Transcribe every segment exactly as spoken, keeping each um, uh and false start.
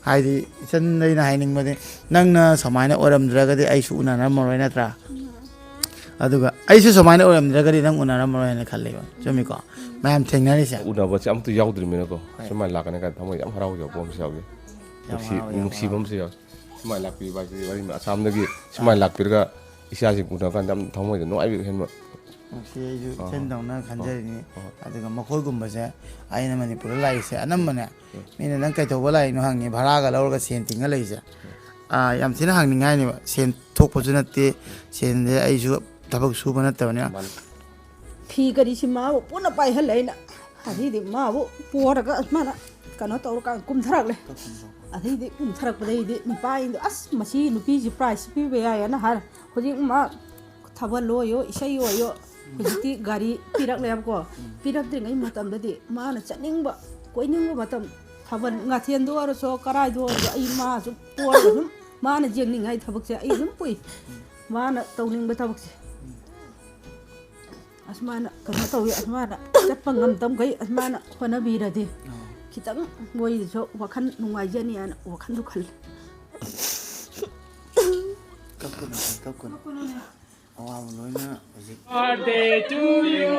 ꯍꯥꯏꯗꯤ ꯏꯆꯟꯗ ꯑꯩꯅ ꯍꯥꯏꯅꯤꯡꯕꯗꯤ, ꯅꯪꯅ ꯁꯨꯃꯥꯏꯅ ꯑꯣꯏꯔꯝꯗ꯭ꯔꯒꯗꯤ ꯑꯩꯁꯨ ꯎꯅꯔꯝꯃꯔꯣꯏ, ꯅꯠꯇ꯭ꯔꯥ? ꯑꯗꯨꯒ ꯑꯩꯁꯨ ꯁꯨꯃꯥꯏꯅ ꯑꯣꯏꯔꯝꯗ꯭ꯔꯒꯗꯤ ꯅꯪ ꯎꯅꯔꯝꯃꯔꯣꯏ ꯍꯥꯏꯅ ꯈꯜꯂꯦꯕ꯫ ꯆꯨꯝꯃꯤꯀꯣ? ꯃꯌꯥꯝ ꯊꯦꯡꯅꯔꯤꯁꯦ꯫ ꯎꯅꯕꯁꯦ ꯑꯃꯠꯇ ꯌꯥꯎꯗ꯭ꯔꯤꯕꯅꯤꯅꯀꯣ꯫ ꯍꯣꯏ꯫ ꯁꯨꯃꯥꯏꯅ ꯂꯥꯛꯀꯅꯤ ꯀꯥꯏꯅ ꯊꯃꯣꯏ ꯌꯥꯝ ꯍꯔꯥꯎꯖꯕ ꯑꯃꯁꯨ ꯌꯥꯎꯏ꯫ ꯌꯥꯝ ꯅꯨꯡꯁꯤ- ꯍꯔꯥꯎ, ꯌꯥꯝ ꯅꯨꯡꯁꯤꯕ ꯍꯔꯥꯎ꯫ ꯑꯃꯁꯨ ꯌꯥꯎꯏ꯫ ꯁꯨꯃꯥꯏꯅ ꯂꯥꯛꯄꯤꯕ ꯍꯥꯏꯁꯤꯗꯤ, ꯋꯥꯔꯤ ꯑꯁꯥꯝꯗꯒꯤ ꯁꯨꯃꯥꯏꯅ ꯂꯥꯛꯄꯤꯔꯒ ꯏꯆꯥꯁꯤꯡ ꯎꯅꯔꯀꯥꯟꯗ ꯌꯥꯝ ꯊꯃꯣꯏꯗ ꯅꯨꯡꯉꯥꯏꯕ ꯍꯦꯟꯕ꯫ ꯅꯨꯡꯁꯤ, ꯑꯩꯁꯨ ꯑꯥ꯫ ꯏꯆꯟꯗꯧꯅ ꯈꯟꯖꯔꯤꯅꯤ꯫ ꯑꯥ꯫ ꯑꯗꯨꯒ ꯃꯈꯣꯏꯒꯨꯝꯕꯁꯦ ꯑꯩꯅ ꯃꯅꯤꯄꯨꯔꯗ ꯂꯥꯛꯏꯁꯦ ꯑꯅꯝꯕꯅꯦ, ꯃꯤꯅ "ꯅꯪ ꯀꯩꯗꯧꯕ ꯂꯥꯛꯏꯅꯣ?" ꯍꯪꯉꯤ, ꯚꯔꯥꯒ ꯂꯧꯔꯒ ꯁꯦꯟ ꯇꯤꯡꯉ ꯂꯩꯁꯦ꯫ ꯑꯥ, ꯌꯥꯝ ꯊꯤꯅ ꯍꯪꯅꯤꯡꯉꯥꯏꯅꯦꯕ꯫ ꯁꯦꯟ ꯊꯣꯛꯄꯁꯨ ꯅꯠꯇꯦ, ꯁꯦꯟꯁꯦ ꯑꯩꯁꯨ ꯊꯕꯛ ꯁꯨꯕ ꯅꯠꯇꯕꯅꯤꯅ꯫ ꯃꯥꯅꯤ꯫ ꯐꯤ ꯀꯔꯤꯁꯤ ꯃꯥꯕꯨ ꯄꯨꯟꯅ ꯄꯥꯏꯍꯜꯂꯦ ꯑꯩꯅ꯫ ꯑꯗꯩꯗꯤ ꯃꯥꯕꯨ ꯄꯣꯔꯒ ꯃꯥꯅ ꯀꯩꯅꯣ ꯇꯧꯔꯀꯥꯟꯗ ꯀꯨꯝꯊꯔꯛꯂꯦ꯫ ꯑꯗꯩꯗꯤ ꯀꯨꯝꯊꯔꯛꯄꯗꯩꯗꯤ ꯅꯨꯄꯥꯁꯤꯡꯗꯣ, "ꯑꯁ, ꯃꯁꯤ ꯅꯨꯄꯤꯁꯤ ꯄ꯭ꯔꯥꯏꯖ ꯄꯤꯕ ꯌꯥꯏꯌꯦꯅ" ꯍꯥꯏꯔꯦ꯫ ꯍꯧꯖꯤꯛ ꯃꯥ ꯊꯥꯕꯜ ꯑꯣꯏꯌꯣ, ꯏꯁꯩ ꯑꯣꯏꯌꯣ, ꯍꯧꯖꯤꯛꯇꯤ ꯒꯥꯔꯤ ꯄꯤꯔꯛꯂꯦꯕꯀꯣ꯫ ꯄꯤꯔꯛꯇ꯭ꯔꯤꯉꯩ ꯃꯇꯝꯗꯗꯤ ꯃꯥꯅ ꯆꯠꯅꯤꯡꯕ, ꯀꯣꯏꯅꯤꯡꯕ ꯃꯇꯝ, ꯊꯥꯕꯜ ꯉꯥꯊꯦꯟꯗ ꯑꯣꯏꯔꯁꯨ, ꯀꯔꯥꯏꯗ ꯑꯣꯏꯔꯁꯨ, ꯑꯩ ꯃꯥꯁꯨ ꯄꯣꯔꯒ ꯑꯗꯨꯝ ꯃꯥꯅ ꯌꯦꯡꯅꯤꯡꯉꯥꯏ ꯊꯕꯛꯁꯦ ꯑꯩ ꯑꯗꯨꯝ ꯄꯨꯏ꯫ ꯃꯥꯅ ꯇꯧꯅꯤꯡꯕ ꯊꯕꯛꯁꯦ꯫ ꯑꯁꯨꯃꯥꯏꯅ ꯀꯩꯅꯣ ꯇꯧꯋꯤ, ꯑꯁꯨꯃꯥꯏꯅ ꯆꯠꯄ ꯉꯝꯗꯕꯈꯩ ꯑꯁꯨꯃꯥꯏꯅ ꯍꯣꯠꯅꯕꯤꯔꯗꯤ ꯈꯤꯇꯪ ꯃꯣꯏꯗꯁꯨ ꯋꯥꯈꯜ ꯅꯨꯡꯉꯥꯏꯖꯅꯤ ꯍꯥꯏꯅ ꯋꯥꯈꯜꯁꯨ ꯈꯜꯂꯤ꯫ ꯀꯞꯀꯅꯨ, ꯀꯞꯀꯅꯨ꯫ ꯑꯋꯥꯕ ꯂꯣꯏꯅ ꯍꯧꯖꯤꯛ Birthday to you.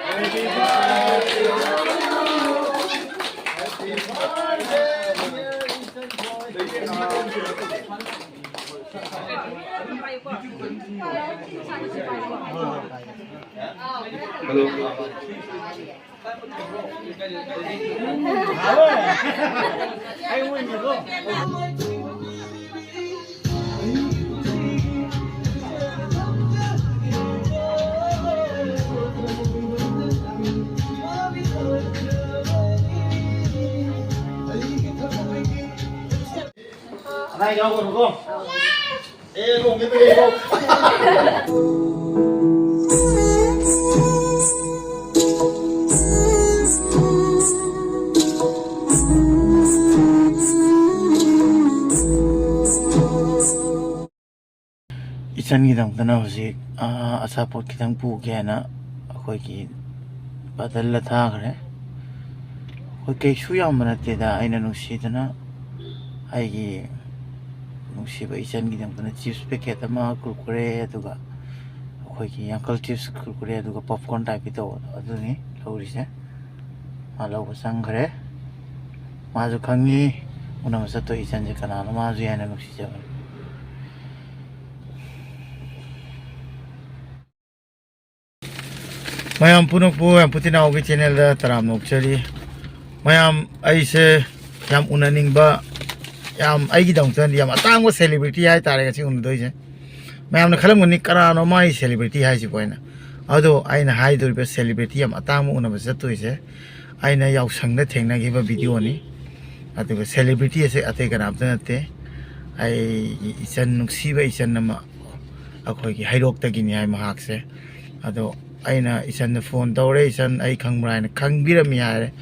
Happy birthday to you. Happy birthday, dear Ethan boy. ꯏꯆꯟꯒꯤꯗꯃꯛꯇꯅ ꯍꯧꯖꯤꯛ, ꯑꯥ, ꯑꯆꯥꯄꯣꯠ ꯈꯤꯇꯪ ꯄꯨꯒꯦ ꯍꯥꯏꯅ ꯑꯩꯈꯣꯏꯒꯤ ꯕꯗꯜꯗ ꯊꯥꯈ꯭ꯔꯦ꯫ ꯑꯩꯈꯣꯏ ꯀꯩꯁꯨ ꯌꯥꯝꯕ ꯅꯠꯇꯦꯗ, ꯑꯩꯅ ꯅꯨꯡꯁꯤꯗꯅ ꯑꯩꯒꯤ ꯅꯨꯡꯁꯤꯕ ꯏꯆꯟꯒꯤꯗꯃꯛꯇꯅ chips packet ꯑꯃ, ꯀꯨꯔꯀꯨꯔꯦ, ꯑꯗꯨꯒ ꯑꯩꯈꯣꯏꯒꯤ uncle chips ꯀꯨꯔꯀꯨꯔꯦ, ꯑꯗꯨꯒ popcorn type ꯀꯤ ꯇꯧꯕꯗꯣ, ꯑꯗꯨꯅꯤ ꯂꯧꯔꯤꯁꯦ꯫ ꯃꯥ ꯂꯧꯕ ꯆꯪꯈ꯭ꯔꯦ꯫ ꯃꯥꯁꯨ ꯈꯪꯉꯤ ꯎꯅꯕ ꯆꯠꯇꯣꯏ ꯏꯆꯟꯁꯦ ꯀꯅꯥꯅꯣ, ꯃꯥꯁꯨ ꯌꯥꯏꯅ ꯅꯨꯡꯁꯤꯖꯕꯅꯤ꯫ ꯃꯌꯥꯝ ꯄꯨꯝꯅꯃꯛꯄꯨ ꯌꯥꯝ ꯄꯨꯇꯤꯅꯥꯎꯒꯤ channel ꯗ ꯇꯔꯥꯝꯅ ꯑꯣꯛꯆꯔꯤ꯫ ꯃꯌꯥꯝ, ꯑꯩꯁꯦ ꯌꯥꯝ ꯎꯅꯅꯤꯡꯕ, ꯌꯥꯝ ꯑꯩꯒꯤꯗꯃꯛꯇꯗꯤ ꯌꯥꯝ ꯑꯇꯥꯡꯕ celebrity ꯍꯥꯏꯇꯥꯔꯦ ꯉꯁꯤ ꯎꯅꯗꯣꯏꯁꯦ꯫ ꯃꯌꯥꯝꯅ ꯈꯜꯂꯝꯒꯅꯤ, "ꯀꯅꯥꯅꯣ ꯃꯥꯒꯤ celebrity ꯍꯥꯏꯁꯤꯕꯨ?" ꯍꯥꯏꯅ꯫ ꯑꯗꯣ ꯑꯩꯅ ꯍꯥꯏꯗꯣꯔꯤꯕ celebrity ꯌꯥꯝ ꯑꯇꯥꯡꯕ ꯎꯅꯕ ꯆꯠꯇꯣꯏꯁꯦ ꯑꯩꯅ ꯌꯥꯎꯁꯪꯗ ꯊꯦꯡꯅꯈꯤꯕ video ꯅꯤ꯫ ꯑꯗꯨꯒ celebrity ꯑꯁꯦ ꯑꯇꯩ ꯀꯅꯥꯝꯇ ꯅꯠꯇꯦ, ꯑꯩꯒꯤ ꯏꯆꯟ, ꯅꯨꯡꯁꯤꯕ ꯏꯆꯟ ꯑꯃ, ꯑꯩꯈꯣꯏꯒꯤ ꯍꯩꯔꯣꯛꯇꯒꯤꯅꯤ ꯍꯥꯏ ꯃꯍꯥꯛꯁꯦ꯫ ꯑꯗꯣ ꯑꯩꯅ ꯏꯆꯟꯗ phone ꯇꯧꯔꯦ, "ꯏꯆꯟ, ꯑꯩ ꯈꯪꯕ꯭ꯔꯥ?" ꯍꯥꯏꯅ, "ꯈꯪꯕꯤꯔꯝꯃꯤ" ꯍꯥꯏꯔꯦ꯫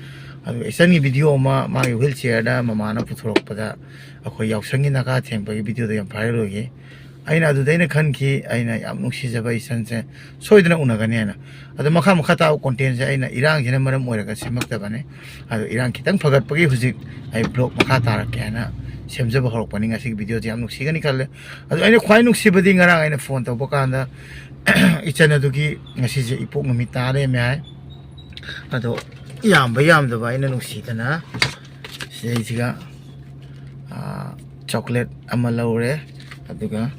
ꯑꯗꯨꯒ ꯏꯆꯟꯒꯤ video ꯑꯃ ꯃꯥꯒꯤ wheelchair ꯗ ꯃꯃꯥꯅ ꯄꯨꯊꯣꯔꯛꯄꯗ ꯑꯩꯈꯣꯏ ꯌꯥꯎꯁꯪꯒꯤ ꯅꯥꯀꯥ ꯊꯦꯡꯕꯒꯤ video ꯗꯣ ꯌꯥꯝ viral ꯑꯣꯏꯈꯤ꯫ ꯑꯩꯅ ꯑꯗꯨꯗ ꯑꯩꯅ ꯈꯟꯈꯤ, ꯑꯩꯅ ꯌꯥꯝ ꯅꯨꯡꯁꯤꯖꯕ ꯏꯆꯟꯁꯦ ꯁꯣꯏꯗꯅ ꯎꯅꯒꯅꯤ ꯍꯥꯏꯅ꯫ ꯑꯗꯣ ꯃꯈꯥ, ꯃꯈꯥ ꯇꯥꯕ content ꯁꯦ ꯑꯩꯅ ꯏꯔꯥꯡꯁꯤꯅ ꯃꯔꯝ ꯑꯣꯏꯔꯒ ꯁꯦꯝꯃꯛꯇꯕꯅꯤ꯫ ꯑꯗꯣ ꯏꯔꯥꯡ ꯈꯤꯇꯪ ꯐꯒꯠꯄꯒꯤ ꯍꯧꯖꯤꯛ ꯑꯩ vlog ꯃꯈꯥ ꯇꯥꯔꯛꯀꯦ ꯍꯥꯏꯅ ꯁꯦꯝꯖꯕ ꯍꯧꯔꯛꯄꯅꯤ꯫ ꯉꯁꯤꯒꯤ video ꯁꯦ ꯌꯥꯝ ꯅꯨꯡꯁꯤꯒꯅꯤ ꯈꯜꯂꯦ꯫ ꯑꯗꯣ ꯑꯩꯅ ꯈ꯭ꯋꯥꯏ ꯅꯨꯡꯁꯤꯕꯗꯤ ꯉꯔꯥꯡ ꯑꯩꯅ phone ꯇꯧꯕ ꯀꯥꯟꯗ ꯏꯆꯟ ꯑꯗꯨꯒꯤ ꯉꯁꯤꯁꯦ ꯏꯄꯣꯛ ꯅꯨꯃꯤꯠ ꯇꯥ ꯂꯩꯔꯝꯃꯦ ꯍꯥꯏ꯫ ꯑꯗꯣ ꯌꯥꯝꯕ ꯌꯥꯝꯗꯕ ꯑꯩꯅ ꯅꯨꯡꯁꯤꯗꯅ ꯁꯤꯗꯩꯁꯤꯒ, ꯑꯥ, chocolate ꯑꯃ ꯂꯧꯔꯦ, ꯑꯗꯨꯒ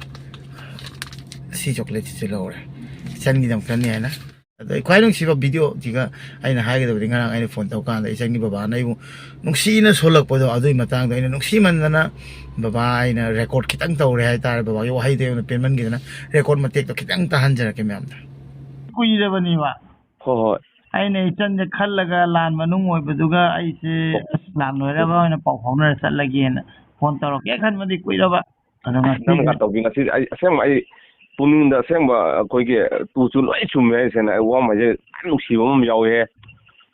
ꯁꯤ chocolate ꯁꯤꯁꯨ ꯂꯧꯔꯦ, ꯏꯆꯟꯒꯤꯗꯃꯛꯇꯅꯤ ꯍꯥꯏꯅ꯫ ꯑꯗꯣ ꯑꯩ ꯈ꯭ꯋꯥꯏ ꯅꯨꯡꯁꯤꯕ video ꯁꯤꯒ ꯑꯩꯅ ꯍꯥꯏꯒꯗꯕꯗꯤ, ꯉꯔꯥꯡ ꯑꯩꯅ phone ꯇꯧꯀꯥꯟꯗ ꯏꯆꯟꯒꯤ ꯕꯕꯥꯅ ꯑꯩꯕꯨ ꯅꯨꯡꯁꯤꯅ ꯁꯣꯜꯂꯛꯄꯗꯣ, ꯑꯗꯨꯒꯤ ꯃꯇꯥꯡꯗ ꯑꯩꯅ ꯅꯨꯡꯁꯤꯃꯟꯗꯅ ꯕꯕꯥ ꯑꯩꯅ record ꯈꯤꯇꯪ ꯇꯧꯔꯦ ꯍꯥꯏꯇꯥꯔꯦ, ꯕꯕꯥꯒꯤ ꯋꯥꯍꯩꯗꯣ ꯑꯩꯉꯣꯟꯗ ꯄꯦꯟꯃꯟꯈꯤꯗꯅ record ꯃꯇꯦꯛꯇꯣ ꯈꯤꯇꯪ ꯇꯥꯍꯟꯖꯔꯛꯀꯦ ꯃꯌꯥꯝꯗ꯫ ꯀꯨꯏꯔꯕꯅꯦꯕ꯫ ꯍꯣꯏ, ꯍꯣꯏ꯫ ꯑꯩꯅ ꯏꯆꯟꯁꯦ ꯈꯜꯂꯒ ꯂꯥꯟ ꯃꯅꯨꯡ ꯑꯣꯏꯕꯗꯨꯒ ꯑꯩꯁꯦ, ꯑꯣ꯫ ꯑꯁ, ꯂꯥꯟ ꯂꯣꯏꯔꯒ ꯑꯣꯏꯅ ꯄꯥꯎ ꯐꯥꯎꯅꯔ ꯆꯠꯂꯒꯦꯅ phone ꯇꯧꯔꯛꯀꯦ ꯈꯟꯕꯗꯤ ꯀꯨꯏꯔꯕ꯫ ꯑꯗꯣ ꯉꯁꯤꯗꯤ ꯅꯪꯅ ꯇꯧꯕꯤ ꯉꯁꯤ ꯑꯩ ꯑꯁꯦꯡꯕ ꯑꯩ ꯄꯨꯛꯅꯤꯡꯗ ꯑꯁꯦꯡꯕ ꯑꯩꯈꯣꯏꯒꯤ ꯇꯨꯁꯨ ꯂꯣꯏ ꯆꯨꯝꯃꯦ ꯍꯥꯏꯁꯦꯅ ꯑꯩ ꯋꯥ ꯑꯃ ꯍꯥꯏꯖ ꯌꯥꯝ ꯅꯨꯡꯁꯤꯕ ꯑꯃ ꯌꯥꯎꯋꯦꯍꯦ꯫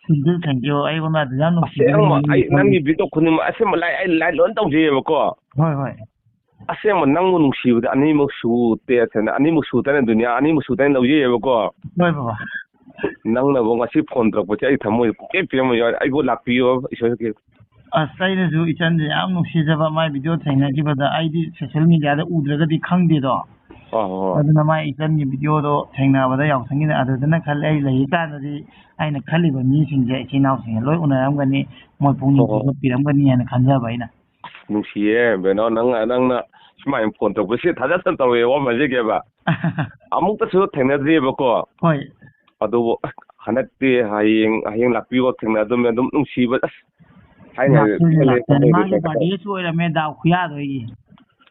Thank you, thank you꯫ ꯑꯩꯉꯣꯟꯗ ꯑꯗꯨ ꯌꯥꯝ ꯅꯨꯡꯁꯤꯕ ꯑꯁꯦꯡꯕ ꯂꯩꯕꯅꯤ ꯑꯩ ꯈꯪꯉꯤ꯫ ꯅꯪꯒꯤ video ꯈꯨꯗꯤꯡꯃꯛ ꯑꯁꯦꯡꯕ ꯂꯥꯏ ꯑꯩ ꯂꯥꯏ ꯂꯣꯏ ꯇꯧꯖꯩꯌꯦꯕꯀꯣ꯫ ꯍꯣꯏ, ꯍꯣꯏ꯫ ꯑꯁꯦꯡꯕ ꯅꯪꯕꯨ ꯅꯨꯡꯁꯤꯕꯗ ꯑꯅꯤꯃꯛ ꯁꯨꯗꯦ ꯑꯁꯦꯡꯕ ꯑꯅꯤꯃꯛ ꯁꯨꯗꯅ ꯗꯨꯅꯤꯌꯥ ꯑꯅꯤꯃꯛ ꯁꯨꯗꯅ ꯂꯧꯖꯩꯌꯦꯕꯀꯣ꯫ ꯍꯣꯏ ꯕꯕꯥ꯫ ꯅꯪꯅꯕꯨ ꯉꯁꯤ phone ꯇꯧꯔꯛꯄꯁꯦ ꯑꯩ ꯊꯃꯣꯏꯗ ꯄꯨꯡꯄꯦꯟ ꯄꯦꯟꯕ ꯌꯥꯎꯔꯦ꯫ ꯑꯩꯕꯨ ꯂꯥꯛꯄꯤꯌꯣ ꯏꯁꯣꯔꯒꯤ ꯑꯁ, ꯑꯩꯅꯁꯨ ꯏꯆꯟꯁꯦ ꯌꯥꯝ ꯅꯨꯡꯁꯤꯖꯕ, ꯃꯥꯏ ꯚꯤꯗꯤꯑꯣ ꯊꯦꯡꯅꯈꯤꯕꯗꯣ, ꯑꯩꯗꯤ ꯁꯣꯁꯦꯜ ꯃꯤꯗꯤꯌꯥꯗ ꯎꯗ꯭ꯔꯒꯗꯤ ꯈꯪꯗꯦꯗꯣ꯫ ꯑꯥ, ꯍꯣꯏ, ꯍꯣꯏ꯫ ꯑꯗꯨꯅ ꯃꯥꯏ ꯏꯆꯟꯒꯤ ꯚꯤꯗꯤꯑꯣꯗꯣ ꯊꯦꯡꯅꯕꯗ ꯌꯥꯎꯁꯪꯒꯤꯅ ꯑꯗꯨꯗꯅ ꯈꯜꯂꯦ, ꯑꯩ ꯂꯩꯔꯤꯀꯥꯟꯗꯗꯤ ꯑꯩꯅ ꯈꯜꯂꯤꯕ ꯃꯤꯁꯤꯡꯁꯦ, ꯏꯆꯤꯟ ꯏꯅꯥꯎꯁꯤꯡꯁꯦ ꯂꯣꯏ ꯎꯅꯔꯝꯒꯅꯤ, ꯃꯣꯏ ꯄꯨꯛꯅꯤꯡ ꯍꯣꯏ, ꯍꯣꯏ꯫ ꯊꯧꯒꯠꯄꯤꯔꯝꯒꯅꯤ ꯍꯥꯏꯅ ꯈꯟꯖꯕ ꯑꯩꯅ꯫ ꯅꯨꯡꯁꯤꯌꯦ ꯕꯦꯅꯣ, ꯅꯪ, ꯅꯪꯅ ꯁꯨꯃꯥꯏꯅ ꯐꯣꯟ ꯇꯧꯔꯛꯄꯁꯦ ꯊꯥꯖꯗꯅ ꯇꯧꯔꯛꯑꯦ, ꯋꯥꯃꯟꯖꯒꯦꯕ꯫ ꯑꯃꯨꯛꯇꯁꯨ ꯊꯦꯡꯅꯗ꯭ꯔꯤꯑꯕꯀꯣ꯫ ꯍꯣꯏ꯫ ꯑꯗꯨꯕꯨ ꯍꯟꯗꯛꯇꯤ ꯍꯌꯦꯡ, ꯍꯌꯦꯡ ꯂꯥꯛꯄꯤꯌꯣ, ꯊꯦꯡꯅꯗꯨꯝꯅꯦ ꯑꯗꯨꯝ ꯅꯨꯡꯁꯤꯕ꯫ ꯑꯁ, ꯊꯥꯏꯅ ꯂꯥꯛꯇꯣꯏꯅꯦ, ꯍꯥꯏꯔꯛꯑꯦ, ꯂꯥꯛꯇꯣꯏꯅꯦ꯫ ꯃꯥꯒꯤ ꯊꯦꯡꯅꯗꯦ꯫ ꯕꯥꯔꯗꯦꯁꯨ ꯑꯣꯏꯔꯝꯃꯦ, ꯗꯥꯎ ꯈꯨꯌꯥꯗꯣ ꯑꯩꯒꯤ꯫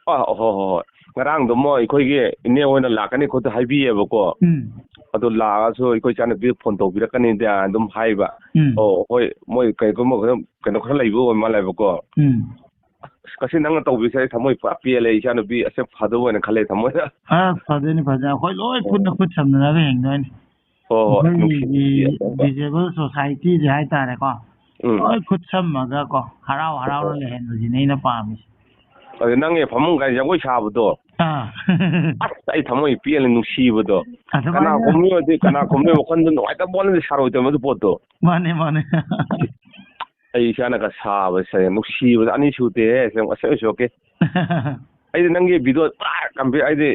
ꯑꯥ, ꯍꯣꯏ, ꯍꯣꯏ, ꯍꯣꯏ꯫ ꯉꯔꯥꯡꯗꯣ ꯑꯃꯨꯛ ꯑꯩꯈꯣꯏꯒꯤ ꯏꯅꯦ ꯍꯣꯏꯅ ꯂꯥꯛꯀꯅꯤ ꯈꯣꯠꯇ ꯍꯥꯏꯕꯤꯌꯦꯕꯀꯣ꯫ ꯎꯝ꯫ ꯑꯗꯣ ꯂꯥꯛꯑꯁꯨ ꯑꯩꯈꯣꯏ ꯏꯆꯥꯅꯨꯄꯤꯗ ꯐꯣꯟ ꯇꯧꯕꯤꯔꯛꯀꯅꯤꯗ ꯑꯗꯨꯝ ꯍꯥꯏꯕ꯫ ꯎꯝ꯫ ꯑꯣ, ꯍꯣꯏ, ꯃꯣꯏ ꯀꯩꯒꯨꯝꯕ ꯈꯔ, ꯀꯩꯅꯣ ꯈꯔ ꯂꯩꯕ ꯑꯣꯏ ꯃꯥꯜꯂꯦꯕꯀꯣ꯫ ꯎꯝ꯫ ꯑꯁ, ꯉꯁꯤ ꯅꯪꯅ ꯇꯧꯕꯤꯁꯦ ꯑꯩ ꯊꯃꯣꯏ ꯄꯨꯔꯥ ꯄꯦꯜꯂꯦ, ꯏꯆꯥꯅꯨꯄꯤ ꯑꯁꯦ ꯐꯗꯧꯕ ꯑꯣꯏꯅ ꯈꯜꯂꯦ ꯊꯃꯣꯏꯗ꯫ ꯑ, ꯐꯗꯣꯏꯅꯤ, ꯐꯗꯣꯏꯅꯤ꯫ ꯑꯩꯈꯣꯏ ꯂꯣꯏ ꯄꯨꯟꯅ ꯈꯨꯠ ꯁꯝꯅꯔꯒ ꯍꯤꯡꯗꯣꯏꯅꯤ꯫ ꯍꯣꯏ, ꯍꯣꯏ, ꯑꯩꯈꯣꯏꯒꯤ ꯅꯨꯡꯁꯤꯕꯤꯁꯦ ꯑꯁꯦꯡꯕ꯫ Disabled societyꯁꯦ ꯍꯥꯏꯇꯥꯔꯦꯀꯣ, ꯎꯝ꯫ ꯂꯣꯏ ꯈꯨꯠ ꯁꯝꯃꯒ ꯀꯣ, ꯍꯔꯥꯎ ꯍꯔꯥꯎꯅ ꯍꯣꯏ꯫ ꯂꯩꯍꯟꯕꯁꯤꯅꯦ ꯑꯩꯅ ꯄꯥꯝꯃꯤꯁꯦ꯫ ꯑꯗꯨ ꯅꯪꯒꯤ ꯐꯃꯨꯡ ꯀꯥꯏ ꯖꯒꯣꯏ ꯁꯥꯕꯗꯣ, ꯑꯥ꯫ ꯑꯁ, ꯑꯩ ꯊꯃꯣꯏ ꯄꯦꯜꯂꯦ, ꯅꯨꯡꯁꯤꯕꯗꯣ꯫ ꯑꯗꯨꯃꯥꯏꯅ ꯀꯅꯥꯒꯨꯝꯕ ꯑꯣꯏꯔꯗꯤ, ꯀꯅꯥꯒꯨꯝꯕ ꯋꯥꯈꯜꯗ ꯅꯨꯡꯉꯥꯏꯇꯕ ꯋꯥꯈꯜꯗ ꯁꯥꯔꯣꯏꯗꯕ ꯑꯗꯨ ꯄꯣꯠꯇꯣ꯫ ꯃꯥꯅꯦ, ꯃꯥꯅꯦ꯫ ꯑꯩ ꯏꯆꯥꯅꯒ ꯁꯥꯕꯁꯦ ꯅꯨꯡꯁꯤꯕꯗ ꯑꯅꯤ ꯁꯨꯗꯦꯍꯦ, ꯑꯁꯦꯡ-, ꯑꯁꯦꯡꯕꯩ ꯁꯣꯛꯀꯦ꯫ ꯑꯩꯗꯤ ꯅꯪꯒꯤ ꯚꯤꯗꯤꯑꯣ ꯄꯨꯔꯥ ꯀꯝꯄ꯭ꯂꯤꯠ ꯑꯩꯗꯤ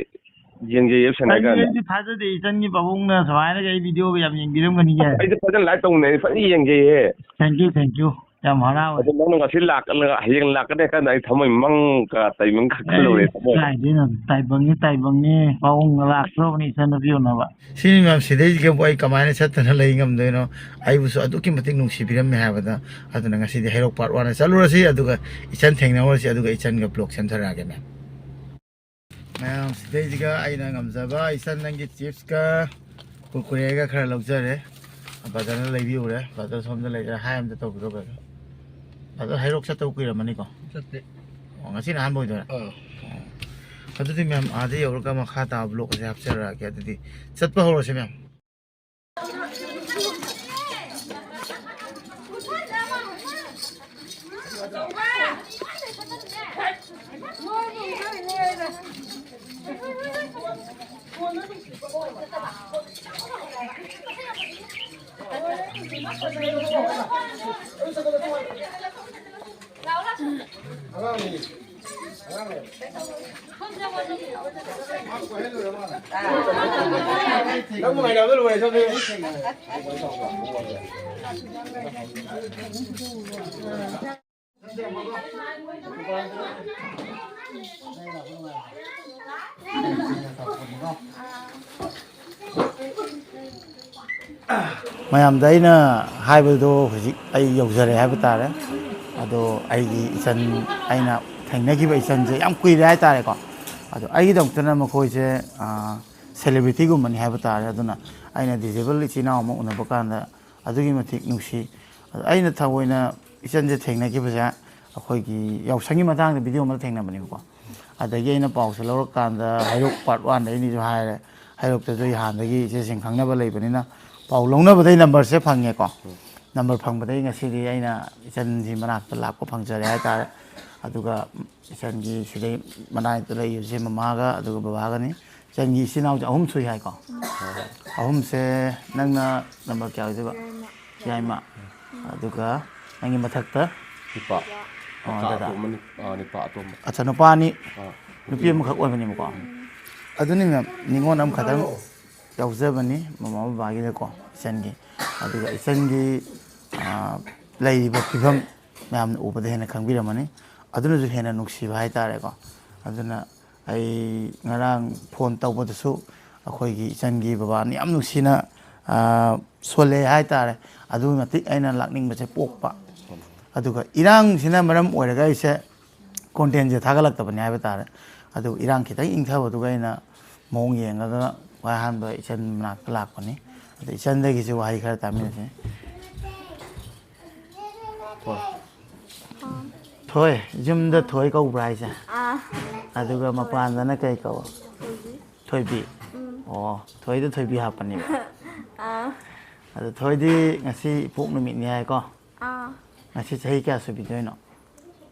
ꯌꯦꯡꯖꯩꯌꯦ, ꯁꯦꯡꯅ ꯍꯥꯏ ꯑꯩꯗꯤ, ꯀꯥꯟꯗ꯫ ꯑꯩꯗꯤ ꯊꯥꯖꯗꯦ, ꯏꯆꯟꯒꯤ ꯄꯥꯕꯨꯡꯅ ꯁꯨꯃꯥꯏꯅꯒ ꯑꯩ ꯚꯤꯗꯤꯑꯣꯒ ꯌꯥꯝ ꯌꯦꯡꯕꯤꯔꯝꯒꯅꯤꯒꯦ꯫ ꯑꯩꯗꯤ ꯐꯖꯅ ꯂꯥꯏꯛ ꯇꯧꯅꯦ, ꯑꯩ ꯐꯖꯅ ꯌꯦꯡꯖꯩꯌꯦ꯫ Thank you, thank you꯫ ꯌꯥꯝ ꯍꯔꯥꯎꯋꯦ꯫ ꯑꯗꯨ ꯅꯪꯅ ꯉꯁꯤ ꯂꯥꯛꯀꯅꯤ, ꯍꯌꯦꯡ ꯂꯥꯛꯀꯅꯤ ꯍꯥꯏ ꯀꯥꯟꯗ ꯑꯩ ꯊꯃꯣꯏ ꯃꯪꯒ ꯇꯥꯏꯕꯪ ꯈꯜꯂꯨꯔꯦ, ꯑꯦ, ꯊꯃꯣꯏ꯫ ꯀꯥꯏꯗꯩꯅꯣ? ꯇꯥꯏꯕꯪꯅꯤ, ꯇꯥꯏꯕꯪꯅꯤ꯫ ꯄꯥꯕꯨꯡ ꯂꯥꯛꯇ꯭ꯔꯕꯅꯤ ꯏꯆꯟꯅꯨꯄꯤ ꯎꯅꯕ꯫ ꯁꯤꯅꯤ ꯃꯌꯥꯝ, ꯁꯤꯗꯩꯁꯤꯒꯕꯨ ꯑꯩ ꯀꯃꯥꯏꯅ ꯆꯠꯇꯅ ꯂꯩ ꯉꯝꯗꯣꯏꯅꯣ? ꯑꯩꯕꯨꯁꯨ ꯑꯗꯨꯛꯀꯤ ꯃꯇꯤꯛ ꯅꯨꯡꯁꯤꯕꯤꯔꯝꯃꯦ ꯍꯥꯏꯕꯗ꯫ ꯑꯗꯨꯅ ꯉꯁꯤꯗꯤ ꯍꯩꯔꯣꯛ part one ꯆꯠꯂꯨꯔꯁꯤ, ꯑꯗꯨꯒ ꯏꯆꯟ ꯊꯦꯡꯅꯍꯧꯔꯁꯤ, ꯑꯗꯨꯒ ꯏꯆꯟꯒ vlog ꯁꯦꯝꯊꯔꯛꯑꯒꯦ, ꯃꯦꯝ꯫ ꯃꯌꯥꯝ, ꯁꯤꯗꯩꯁꯤꯒ ꯑꯩꯅ ꯉꯝꯖꯕ ꯏꯆꯟ ꯅꯪꯒꯤ chipsꯀ ꯀꯨꯔꯀꯨꯔꯦꯒ ꯈꯔ ꯂꯧꯖꯔꯦ꯫ ꯕ꯭ꯔꯗꯔꯅ ꯂꯩꯕꯤꯌꯨꯔꯦ꯫ ꯕ꯭ꯔꯗꯔ ꯁꯣꯝꯗ ꯂꯩꯔꯦ, hi ꯑꯝꯇ ꯇꯧꯕꯤꯔꯣ ꯕ꯭ꯔꯗꯔ꯫ ꯕ꯭ꯔꯗꯔ ꯍꯩꯔꯣꯛ ꯆꯠꯇꯕ ꯀꯨꯏꯔꯝꯃꯅꯤꯀꯣ? ꯆꯠꯇꯦ꯫ ꯑꯣ, ꯉꯁꯤꯅ ꯑꯍꯥꯟꯕ ꯑꯣꯏꯗꯣꯏꯔꯥ? ꯑꯥ꯫ ꯑꯣ꯫ ꯑꯗꯨꯗꯤ ꯃꯦꯝ, ꯑꯥꯗ ꯌꯧꯔꯒ ꯃꯈꯥ ꯇꯥꯕ vlog ꯑꯁꯦ ꯍꯥꯞꯆꯔꯛꯑꯒꯦ꯫ ꯑꯗꯨꯗꯤ ꯆꯠꯄ ꯍꯧꯔꯁꯦ ꯃꯦꯝ꯫ ꯅꯪꯕꯨ ꯉꯥꯏꯅꯕꯗ ꯂꯣꯏꯔꯦ ꯁꯣꯝꯗ꯫ ꯃꯌꯥꯝꯗ ꯑꯩꯅ ꯍꯥꯏꯕꯗꯣ ꯍꯧꯖꯤꯛ ꯑꯩ ꯌꯧꯖꯔꯦ ꯍꯥꯏꯕ ꯇꯥꯔꯦ꯫ ꯑꯗꯣ ꯑꯩꯒꯤ ꯏꯆꯟ, ꯑꯩꯅ ꯊꯦꯡꯅꯈꯤꯕ ꯏꯆꯟꯁꯦ ꯌꯥꯝ ꯀꯨꯏꯔꯦ ꯍꯥꯏ ꯇꯥꯔꯦꯀꯣ꯫ ꯑꯗꯣ ꯑꯩꯒꯤꯗꯃꯛꯇꯅ ꯃꯈꯣꯏꯁꯦ, ꯑ, celebrityꯒꯨꯝꯕꯅꯤ ꯍꯥꯏꯕ ꯇꯥꯔꯦ꯫ ꯑꯗꯨꯅ ꯑꯩꯅ disabled ꯏꯆꯤꯟ ꯏꯅꯥꯎ ꯑꯃ ꯎꯅꯕ ꯀꯥꯟꯗ ꯑꯗꯨꯛꯀꯤ ꯃꯇꯤꯛ ꯅꯨꯡꯁꯤ꯫ ꯑꯗꯣ ꯑꯩꯅ ꯊꯑꯣꯏꯅ ꯏꯆꯟꯁꯦ ꯊꯦꯡꯅꯈꯤꯕꯁꯦ ꯑꯩꯈꯣꯏꯒꯤ ꯌꯥꯎꯁꯪꯒꯤ ꯃꯇꯥꯡꯗ video ꯑꯃꯗ ꯊꯦꯡꯅꯕꯅꯦꯕꯀꯣ꯫ ꯑꯗꯒꯤ ꯑꯩꯅ ꯄꯥꯎꯁꯦ ꯂꯧꯔꯀꯥꯟꯗ ꯍꯩꯔꯣꯛ part oneꯗ ꯑꯩꯅꯁꯨ ꯍꯥꯏꯔꯦ, ꯍꯩꯔꯣꯛꯇꯁꯨ ꯑꯩ ꯍꯥꯟꯅꯗꯒꯤ ꯏꯆꯦꯁꯤꯡ ꯈꯪꯅꯕ ꯂꯩꯕꯅꯤꯅ ꯄꯥꯎ ꯂꯧꯅꯕꯗꯒꯤ numberꯁꯦ ꯐꯪꯉꯦꯀꯣ꯫ Number ꯐꯪꯕꯗꯒꯤ ꯉꯁꯤꯗꯤ ꯑꯩꯅ ꯏꯆꯟꯁꯤ ꯃꯅꯥꯛꯇ ꯂꯥꯛꯄ ꯐꯪꯖꯔꯦ ꯍꯥꯏꯇꯥꯔꯦ꯫ ꯑꯗꯨꯒ ꯏꯆꯟꯒꯤ ꯁꯤꯗꯩ ꯃꯅꯥꯛꯇ ꯂꯩꯔꯤꯕꯁꯦ ꯃꯃꯥꯒ ꯑꯗꯨꯒ ꯕꯕꯥꯒꯅꯤ꯫ ꯏꯆꯟꯒꯤ ꯏꯆꯤꯟ ꯏꯅꯥꯎꯁꯦ ꯑꯍꯨꯝ ꯁꯨꯏ ꯍꯥꯏꯀꯣ꯫ ꯎꯝ꯫ ꯑꯍꯨꯝꯁꯦ ꯅꯪꯅ number ꯀꯌꯥ ꯑꯣꯏꯗꯣꯏꯕ? ꯌꯥꯏꯃ꯫ ꯌꯥꯏꯃ꯫ ꯎꯝ꯫ ꯑꯗꯨꯒ ꯅꯪꯒꯤ ꯃꯊꯛꯇ? ꯅꯨꯄꯥ꯫ ꯑꯣ, ꯃꯆꯥ ꯗꯗꯥ꯫ ꯑꯇꯣꯝꯕ ꯅꯨ-, ꯑꯥ, ꯅꯨꯄꯥ ꯑꯇꯣꯝꯕ꯫ ꯑꯠꯆꯥ, ꯅꯨꯄꯥ ꯑꯅꯤ, ꯑꯥ, ꯅꯨꯄꯤ ꯅꯨꯄꯤ ꯑꯃ꯫ ꯑꯃꯈꯛ ꯑꯣꯏꯕꯅꯦꯕꯀꯣ꯫ ꯎꯝ꯫ ꯑꯗꯨꯅꯤ ꯃꯦꯝ, ꯅꯤꯉꯣꯜ ꯑꯃꯈꯛꯇꯪ ꯌꯥꯎꯖꯕꯅꯤ ꯃꯃꯥ ꯕꯕꯥꯒꯤꯗꯀꯣ, ꯏꯆꯟꯒꯤ꯫ ꯑꯗꯨꯒ ꯏꯆꯟꯒꯤ, ꯑꯥ, ꯂꯩꯔꯤꯕ ꯐꯤꯕꯝ ꯃꯌꯥꯝꯅ ꯎꯕꯗ ꯍꯦꯟꯅ ꯈꯪꯕꯤꯔꯝꯃꯅꯤ꯫ ꯑꯗꯨꯅꯁꯨ ꯍꯦꯟꯅ ꯅꯨꯡꯁꯤꯕ ꯍꯥꯏꯇꯥꯔꯦꯀꯣ꯫ ꯑꯗꯨꯅ ꯑꯩ ꯉꯔꯥꯡ phone ꯇꯧꯕꯗꯁꯨ ꯑꯩꯈꯣꯏꯒꯤ ꯏꯆꯟꯒꯤ ꯕꯕꯥꯅ ꯌꯥꯝ ꯅꯨꯡꯁꯤꯅ, ꯑꯥ, ꯁꯣꯜꯂꯦ ꯍꯥꯏꯇꯥꯔꯦ꯫ ꯑꯗꯨꯛꯀꯤ ꯃꯇꯤꯛ ꯑꯩꯅ ꯂꯥꯛꯅꯤꯡꯕꯁꯦ ꯄꯣꯛꯄ꯫ ꯑꯗꯨꯒ ꯏꯔꯥꯡꯁꯤꯅ ꯃꯔꯝ ꯑꯣꯏꯔꯒ ꯑꯩꯁꯦ contentꯁꯦ ꯊꯥꯒꯠꯂꯛꯇꯕꯅꯦ ꯍꯥꯏꯕ ꯇꯥꯔꯦ꯫ ꯑꯗꯨ ꯏꯔꯥꯡ ꯈꯤꯇꯪ ꯏꯪꯊꯕꯗꯨꯒ ꯑꯩꯅ ꯃꯑꯣꯡ ꯌꯦꯡꯉꯒ ꯈ꯭ꯋꯥꯏ ꯑꯍꯥꯟꯕ ꯏꯆꯟ ꯃꯅꯥꯛꯇ ꯂꯥꯛꯄꯅꯤ꯫ ꯑꯗ ꯏꯆꯟꯗꯒꯤꯁꯨ ꯋꯥꯍꯩ ꯈꯔ ꯇꯥꯃꯤꯟꯅꯁꯤ꯫ ꯍꯣꯏ꯫ ꯊꯣꯏ, ꯌꯨꯝꯗ ꯊꯣꯏ ꯀꯧꯕ꯭ꯔꯥ ꯍꯥꯏꯁꯦ? ꯑꯥ꯫ ꯑꯗꯨꯒ ꯃꯄꯥꯟꯗꯅ ꯀꯩ ꯀꯧ? ꯊꯣꯏꯕꯤ꯫ ꯊꯣꯏꯕꯤ? ꯎꯝ꯫ ꯑꯣ, ꯊꯣꯏꯗ ꯊꯣꯏꯕꯤ ꯍꯥꯞꯄꯅꯦꯕ꯫ ꯑꯥ꯫ ꯑꯗꯣ ꯊꯣꯏꯗꯤ ꯉꯁꯤ ꯏꯄꯣꯛ ꯅꯨꯃꯤꯠꯅꯤ ꯍꯥꯏꯀꯣ? ꯑꯥ꯫ ꯉꯁꯤ ꯆꯍꯤ ꯀꯌꯥ ꯁꯨꯕꯤꯗꯣꯏꯅꯣ?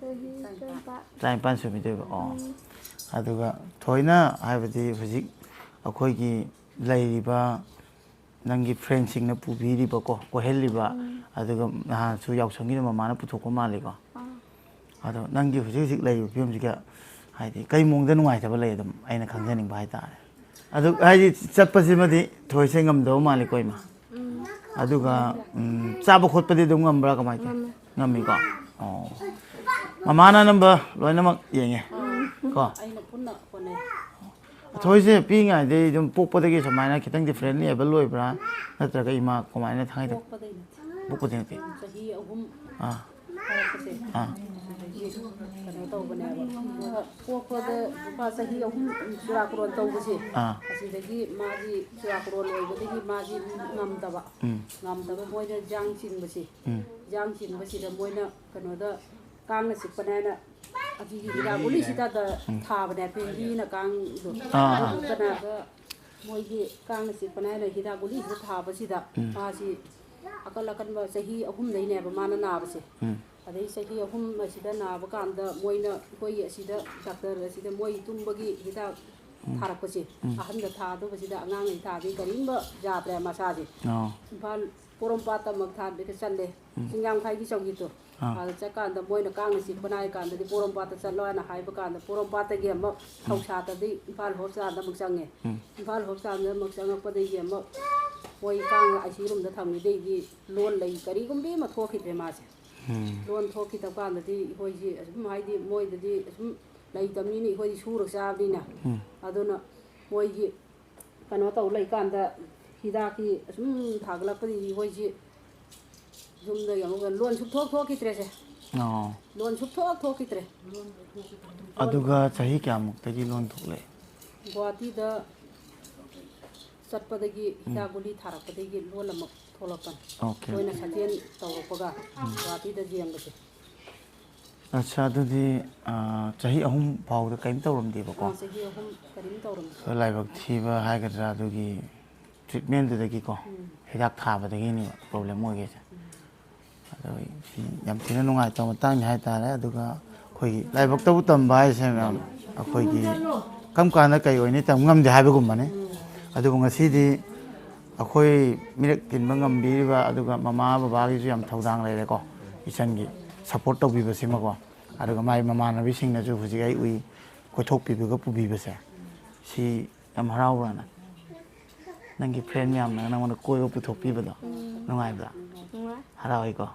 ꯆꯍꯤ ꯇꯔꯥꯅꯤꯄꯥꯜ꯫ ꯇꯔꯥꯅꯤꯄꯥꯜ ꯁꯨꯕꯤꯗꯣꯏꯕ? ꯑꯣ꯫ ꯎꯝ꯫ ꯑꯗꯨꯒ ꯊꯣꯏꯅ ꯍꯥꯏꯕꯗꯤ ꯍꯧꯖꯤꯛ ꯑꯩꯈꯣꯏꯒꯤ ꯂꯩꯔꯤꯕ ꯅꯪꯒꯤ friendꯁꯤꯡꯅ ꯄꯨꯕꯤꯔꯤꯕꯀꯣ, ꯀꯣꯏꯍꯜꯂꯤꯕ, ꯎꯝ꯫ ꯑꯗꯨꯒ ꯅꯍꯥꯟꯁꯨ ꯌꯥꯎꯁꯪꯒꯤꯗ ꯃꯃꯥꯅ ꯄꯨꯊꯣꯛꯄ ꯃꯥꯜꯂꯤꯀꯣ? ꯑꯥ꯫ ꯑꯗꯣ ꯅꯪꯒꯤ ꯍꯧꯖꯤꯛ ꯍꯧꯖꯤꯛ ꯂꯩꯔꯤꯕ ꯐꯤꯕꯝꯁꯤꯒ ꯍꯥꯏꯗꯤ ꯀꯩ ꯃꯑꯣꯡꯗ ꯅꯨꯡꯉꯥꯏꯇꯕ ꯂꯩ, ꯑꯗꯨꯝ ꯑꯩꯅ ꯈꯪꯖꯅꯤꯡꯕ ꯍꯥꯏꯇꯥꯔꯦ꯫ ꯑꯗꯨ ꯍꯥꯏꯗꯤ ꯆꯠꯄꯁꯤꯃꯗꯤ ꯊꯣꯏꯁꯦ ꯉꯝꯗꯕ ꯃꯥꯜꯂꯤꯀꯣ, ꯏꯃꯥ? ꯑꯗꯨꯒ ꯎꯝ, ꯆꯥꯕ ꯈꯣꯠꯄꯗꯤ ꯑꯗꯨꯝ ꯉꯝꯕ꯭ꯔꯥ, ꯀꯃꯥꯏꯅ ꯇꯧꯏ? ꯉꯝꯃꯤꯀꯣ? ꯑꯣ, ꯃꯃꯥꯅ ꯑꯅꯝꯕ ꯂꯣꯏꯅꯃꯛ ꯌꯦꯡꯉꯦ ꯀꯣ? ꯑꯩꯅ ꯄꯨꯟꯅ ꯍꯣꯠꯅꯩ꯫ ꯊꯣꯏꯁꯦ ꯄꯤꯛꯏꯉꯩꯗꯩ ꯑꯗꯨꯝ ꯄꯣꯛꯄꯗꯒꯤ ꯁꯨꯃꯥꯏꯅ ꯈꯤꯇꯪ differently able ꯑꯣꯏꯕ꯭ꯔꯥ, ꯅꯠꯇ꯭ꯔꯒ ꯏꯃꯥ ꯀꯃꯥꯏꯅ ꯊꯥꯡꯉꯩꯗ? ꯄꯣꯛꯄꯗꯩ ꯅꯠꯇꯦ꯫ ꯄꯣꯛꯄꯗꯩ ꯅꯠꯇꯦ꯫ ꯆꯍꯤ ꯑꯍꯨꯝ ꯑꯥ꯫ ꯐꯥꯔꯛꯄꯁꯦ꯫ ꯑꯥ꯫ ꯑꯗꯒꯤ ꯀꯩꯅꯣ ꯇꯧꯕꯅꯦꯕ꯫ ꯄꯣꯛꯄꯗ ꯂꯨꯄꯥ ꯆꯍꯤ ꯑꯍꯨꯝ ꯆꯨꯔꯥꯀꯣꯔꯣꯟ ꯇꯧꯕꯁꯦ꯫ ꯑꯥ꯫ ꯑꯁꯤꯗꯒꯤ ꯃꯥꯒꯤ ꯆꯨꯔꯥꯀꯣꯔꯣꯟ ꯑꯣꯏꯕꯗꯒꯤ ꯃꯥꯒꯤ ꯉꯝꯗꯕ꯫ ꯎꯝ꯫ ꯉꯝꯗꯕ ꯃꯣꯏꯅ ꯌꯥꯡ ꯆꯤꯡꯕꯁꯦ꯫ ꯎꯝ꯫ ꯌꯥꯡ ꯆꯤꯡꯕꯁꯤꯗ ꯃꯣꯏꯅ ꯀꯩꯅꯣꯗ ꯀꯥꯡꯅ ꯆꯤꯛꯄꯅꯦ ꯍꯥꯏꯅ ꯑꯗꯨꯒꯤ ꯍꯤꯗꯥꯛ ꯒꯨꯂꯤꯁꯤꯗ ꯊꯥꯕꯅꯦ, ꯄꯦꯡꯀꯤꯅ ꯀꯥꯡꯗꯣ꯫ ꯑꯥ, ꯑꯥ꯫ ꯑꯗꯨ ꯀꯅꯥꯒ ꯃꯣꯏꯒꯤ ꯀꯥꯡꯅ ꯆꯤꯛꯄꯅꯦ ꯍꯥꯏꯅ ꯍꯤꯗꯥꯛ ꯒꯨꯂꯤꯁꯤꯗ ꯊꯥꯕꯁꯤꯗ ꯎꯝ꯫ ꯃꯥꯁꯤ ꯑꯀꯟ ꯑꯀꯟꯕ ꯆꯍꯤ ꯑꯍꯨꯝꯗꯩꯅꯦꯕ ꯃꯥꯅ ꯅꯥꯕꯁꯦ꯫ ꯎꯝ꯫ ꯑꯗꯩ ꯆꯍꯤ ꯑꯍꯨꯝ ꯑꯁꯤꯗ ꯅꯥꯕ ꯀꯥꯟꯗ ꯃꯣꯏꯅ ꯑꯩꯈꯣꯏꯒꯤ ꯑꯁꯤꯗ ꯗꯥꯛꯇꯔ ꯑꯁꯤꯗ ꯃꯣꯏ ꯇꯨꯝꯕꯒꯤ ꯍꯤꯗꯥꯛ ꯎꯝ꯫ ꯊꯥꯔꯛꯄꯁꯦ꯫ ꯎꯝ꯫ ꯑꯍꯟꯗ ꯊꯥꯗꯧꯕꯁꯤꯗ ꯑꯉꯥꯡꯉꯩ ꯊꯥꯗꯤ ꯀꯔꯤꯒꯨꯝꯕ ꯌꯥꯗ꯭ꯔꯦ ꯃꯁꯥꯁꯦ꯫ ꯑꯣ꯫ ꯏꯝꯐꯥꯜ ꯄꯣꯔꯣꯝꯄꯥꯠꯇ ꯑꯃꯨꯛ ꯊꯥ-, ꯆꯠꯂꯦ꯫ ꯎꯝ꯫ ꯆꯤꯡꯖꯥꯡꯈꯥꯏꯒꯤ ꯆꯧꯒꯤꯗꯣ꯫ ꯑꯥ꯫ ꯑꯗ ꯆꯠꯀꯥꯟꯗ ꯃꯣꯏꯅ ꯀꯥꯡꯅ ꯆꯤꯛꯄꯅ ꯍꯥꯏ ꯀꯥꯟꯗꯗꯤ ꯄꯣꯔꯣꯝꯄꯥꯠꯇ ꯆꯠꯂꯣ ꯍꯥꯏꯅ ꯍꯥꯏꯕ ꯀꯥꯟꯗ ꯄꯣꯔꯣꯝꯄꯥꯠꯇꯒꯤ ꯑꯃꯨꯛ ꯎꯝ꯫ ꯊꯧꯁꯥꯗꯗꯤ ꯏꯝꯐꯥꯜ ꯍꯣꯁꯄꯤꯇꯥꯜꯗ ꯑꯃꯨꯛ ꯆꯪꯉꯦ꯫ ꯎꯝ꯫ ꯏꯝꯐꯥꯜ ꯍꯣꯁꯄꯤꯇꯥꯜꯗ ꯑꯃꯨꯛ ꯆꯪꯉꯛꯄꯗꯒꯤ ꯑꯃꯨꯛ ꯃꯣꯏ ꯀꯥꯡ ꯑꯥꯏ ꯁꯤ ꯌꯨ ꯔꯨꯝꯗ ꯊꯝꯈꯤꯗꯩꯗꯤ ꯂꯣꯟ ꯂꯩ ꯀꯔꯤꯒꯨꯝꯕꯤ ꯑꯃ ꯊꯣꯛꯈꯤꯗ꯭ꯔꯦ ꯃꯥꯁꯦ꯫ ꯎꯝ꯫ ꯂꯣꯟ ꯊꯣꯛꯈꯤꯗꯕ ꯀꯥꯟꯗꯗꯤ ꯑꯩꯈꯣꯏꯁꯤ ꯑꯁꯨꯝ ꯍꯥꯏꯗꯤ ꯃꯣꯏꯗꯗꯤ ꯑꯁꯨꯝ ꯂꯩꯇꯕꯅꯤꯅ ꯑꯩꯈꯣꯏꯗꯤ ꯁꯨꯔꯒ ꯆꯥꯕꯅꯤꯅ꯫ ꯎꯝ꯫ ꯑꯗꯨꯅ ꯃꯣꯏꯒꯤ ꯀꯩꯅꯣ ꯇꯧ ꯂꯩꯀꯥꯟꯗ ꯍꯤꯗꯥꯛꯀꯤ ꯑꯁꯨꯝ ꯊꯥꯒꯠꯂꯛꯄꯗꯒꯤ ꯑꯩꯈꯣꯏꯁꯤ ꯌꯨꯝꯗ ꯌꯦꯡꯉꯒ ꯂꯣꯟ ꯁꯨꯡꯊꯣꯛ ꯊꯣꯛꯈꯤꯗ꯭ꯔꯦꯁꯦ꯫ ꯑꯣ꯫ ꯂꯣꯟ ꯁꯨꯡꯊꯣꯛ ꯊꯣꯛꯈꯤꯗ꯭ꯔꯦ꯫ ꯑꯗꯨꯒ ꯆꯍꯤ ꯀꯌꯥꯃꯨꯛꯇꯒꯤ ꯂꯣꯟ ꯊꯣꯛꯂꯛꯑꯦ? ꯒꯨꯍꯥꯇꯤꯗ ꯆꯠꯄꯗꯒꯤ ꯎꯝ꯫ ꯍꯤꯗꯥꯛ ꯒꯨꯂꯤ ꯊꯥꯔꯛꯄꯗꯒꯤ ꯂꯣꯟ ꯑꯃꯨꯛ ꯊꯣꯛꯂꯛꯄꯅꯤ꯫ ꯑꯣꯀꯦ, ꯑꯩꯈꯣꯏꯅ ꯑꯣꯀꯦ꯫ ꯁꯥꯖꯦꯜ ꯇꯧꯔꯛꯄꯒ ꯎꯝ꯫ ꯒꯨꯍꯥꯇꯤꯗ ꯌꯦꯡꯕꯁꯦ꯫ ꯑꯠꯆꯥ, ꯑꯗꯨꯗꯤ, ꯑꯥ, ꯆꯍꯤ ꯑꯍꯨꯝ ꯐꯥꯎꯗ ꯀꯔꯤꯝ ꯇꯧꯔꯝꯗꯦꯕꯀꯣ? ꯑꯥ, ꯆꯍꯤ ꯑꯍꯨꯝ ꯀꯔꯤꯝ ꯇꯧꯔꯝꯗꯦ꯫ ꯂꯥꯏꯕꯛ ꯊꯤꯕ ꯍꯥꯏꯒꯗ꯭ꯔꯥ, ꯑꯗꯨꯒꯤ treatmentꯗꯨꯗꯒꯤꯀꯣ, ꯎꯝ꯫ ꯍꯤꯗꯥꯛ ꯊꯥꯕꯗꯒꯤꯅꯦꯕ problem ꯑꯣꯏꯒꯦꯁꯦ꯫ ꯎꯝ꯫ ꯑꯗꯣ ꯁꯤ ꯌꯥꯝ ꯊꯤꯅ ꯅꯨꯡꯉꯥꯏꯇꯕ ꯃꯇꯥꯡꯅꯤ ꯍꯥꯏꯇꯥꯔꯦ꯫ ꯑꯗꯨꯒ ꯑꯩꯈꯣꯏꯒꯤ ꯂꯥꯏꯕꯛꯇꯕꯨ ꯇꯝꯕ ꯍꯥꯏꯁꯦ ꯃꯌꯥꯝ, ꯑꯩꯈꯣꯏꯒꯤ ꯀꯔꯝ ꯀꯥꯟꯗ ꯀꯩ ꯑꯣꯏꯅꯤ ꯇꯝ ꯉꯝꯗꯦ ꯍꯥꯏꯕꯒꯨꯝꯕꯅꯤ꯫ ꯎꯝ꯫ ꯑꯗꯨꯕꯨ ꯉꯁꯤꯗꯤ ꯑꯩꯈꯣꯏ ꯃꯤꯔꯛ ꯇꯤꯟꯕ ꯉꯝꯕꯤꯔꯤꯕ, ꯑꯗꯨꯒ ꯃꯃꯥ ꯕꯕꯥꯒꯤꯁꯨ ꯌꯥꯝ ꯊꯧꯗꯥꯡ ꯂꯩꯔꯦꯀꯣ, ꯏꯆꯟꯒꯤ support ꯇꯧꯕꯤꯕꯁꯤꯃꯀꯣ꯫ ꯑꯗꯨꯒ ꯃꯥꯏ ꯃꯃꯥꯟꯅꯕꯤꯁꯤꯡꯅꯁꯨ ꯍꯧꯖꯤꯛ ꯑꯩ ꯎꯏ, ꯀꯣꯏꯊꯣꯛꯄꯤꯕꯒ ꯄꯨꯕꯤꯕꯁꯦ꯫ ꯁꯤ ꯌꯥꯝ ꯍꯔꯥꯎꯕ꯭ꯔꯥ ꯅꯪ? ꯅꯪꯒꯤ ꯐ꯭ꯔꯦꯟ ꯃꯌꯥꯝꯅ ꯅꯪꯉꯣꯟꯗ ꯀꯣꯏꯕ ꯄꯨꯊꯣꯛꯄꯤꯕꯗꯣ ꯅꯨꯡꯉꯥꯏꯕ꯭ꯔꯥ? ꯅꯨꯡꯉꯥꯏ꯫ ꯍꯔꯥꯎꯏꯀꯣ?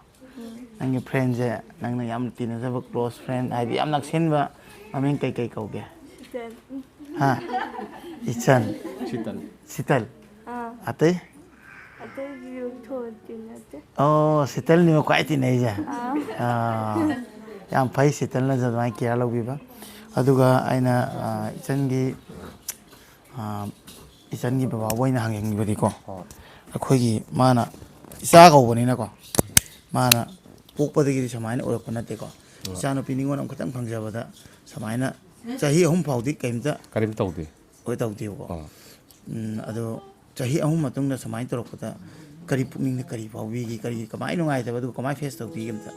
ꯅꯪꯒꯤ ꯐ꯭ꯔꯦꯟꯁꯦ, ꯅꯪꯅ ꯌꯥꯝ ꯇꯤꯟꯅꯖꯕ ꯀ꯭ꯂꯣꯁ ꯐ꯭ꯔꯦꯟ, ꯍꯥꯏꯗꯤ ꯌꯥꯝ ꯅꯛꯁꯤꯟꯕ, ꯃꯃꯤꯡ ꯀꯩꯀꯩ ꯀꯧꯒꯦ? ꯏꯆꯟ꯫ ꯍꯥ? ꯏꯆꯟ꯫ ꯁꯤꯇꯜ꯫ ꯁꯤꯇꯜ꯫ ꯑꯥ꯫ ꯑꯇꯩ? ꯑꯇꯩꯗꯤ ꯌꯨꯝ ꯊꯣꯛꯑ ꯇꯤꯟꯅꯗꯦ꯫ ꯑꯣ, ꯁꯤꯇꯜꯅꯤꯕ ꯈ꯭ꯋꯥꯏ ꯇꯤꯟꯅꯩꯁꯦ? ꯑꯥ꯫ ꯑꯥ, ꯌꯥꯝ ꯐꯩ, ꯁꯤꯇꯜꯅꯁꯨ ꯑꯗꯨꯃꯥꯏꯅ ꯀꯤꯌꯥꯔ ꯂꯧꯕꯤꯕ꯫ ꯑꯗꯨꯒ ꯑꯩꯅ, ꯑꯥ, ꯏꯆꯟꯒꯤ, ꯑꯥ, ꯏꯆꯟꯒꯤ ꯕꯕꯥꯕꯨ ꯑꯩꯅ ꯍꯪꯅꯤꯡꯕꯗꯤꯀꯣ, ꯍꯣꯏ꯫ ꯑꯩꯈꯣꯏꯒꯤ ꯃꯥꯅ ꯏꯆꯥ ꯀꯧꯕꯅꯤꯅꯀꯣ, ꯃꯥꯅ ꯄꯣꯛꯄꯗꯒꯤꯗꯤ ꯁꯨꯃꯥꯏꯅ ꯑꯣꯏꯔꯛꯄ ꯅꯠꯇꯦꯀꯣ꯫ ꯍꯣꯏ꯫ ꯏꯆꯥꯅꯨꯄꯤ ꯅꯤꯉꯣꯜ ꯑꯃꯈꯛꯇꯪ ꯐꯪꯖꯕꯗ ꯁꯨꯃꯥꯏꯅ ꯆꯍꯤ ꯑꯍꯨꯝ ꯐꯥꯎꯗꯤ ꯀꯔꯤꯝꯇ ꯀꯔꯤꯝ ꯇꯧꯗꯦ꯫ ꯑꯣꯏ ꯇꯧꯗꯦꯕꯀꯣ꯫ ꯑꯥ꯫ ꯎꯝ, ꯑꯗꯣ ꯆꯍꯤ ꯑꯍꯨꯝ ꯃꯇꯨꯡꯗ ꯁꯨꯃꯥꯏꯅ ꯇꯧꯔꯛꯄꯗ ꯀꯔꯤ ꯄꯨꯛꯅꯤꯡꯗ ꯀꯔꯤ ꯐꯥꯎꯕꯤꯒꯦ? ꯀꯔꯤ, ꯀꯃꯥꯏꯅ ꯅꯨꯡꯉꯥꯏꯇꯕ, ꯑꯗꯨꯒ ꯀꯃꯥꯏꯅ ꯐꯦꯁ ꯇꯧꯕꯤꯒꯦ ꯑꯝꯇ?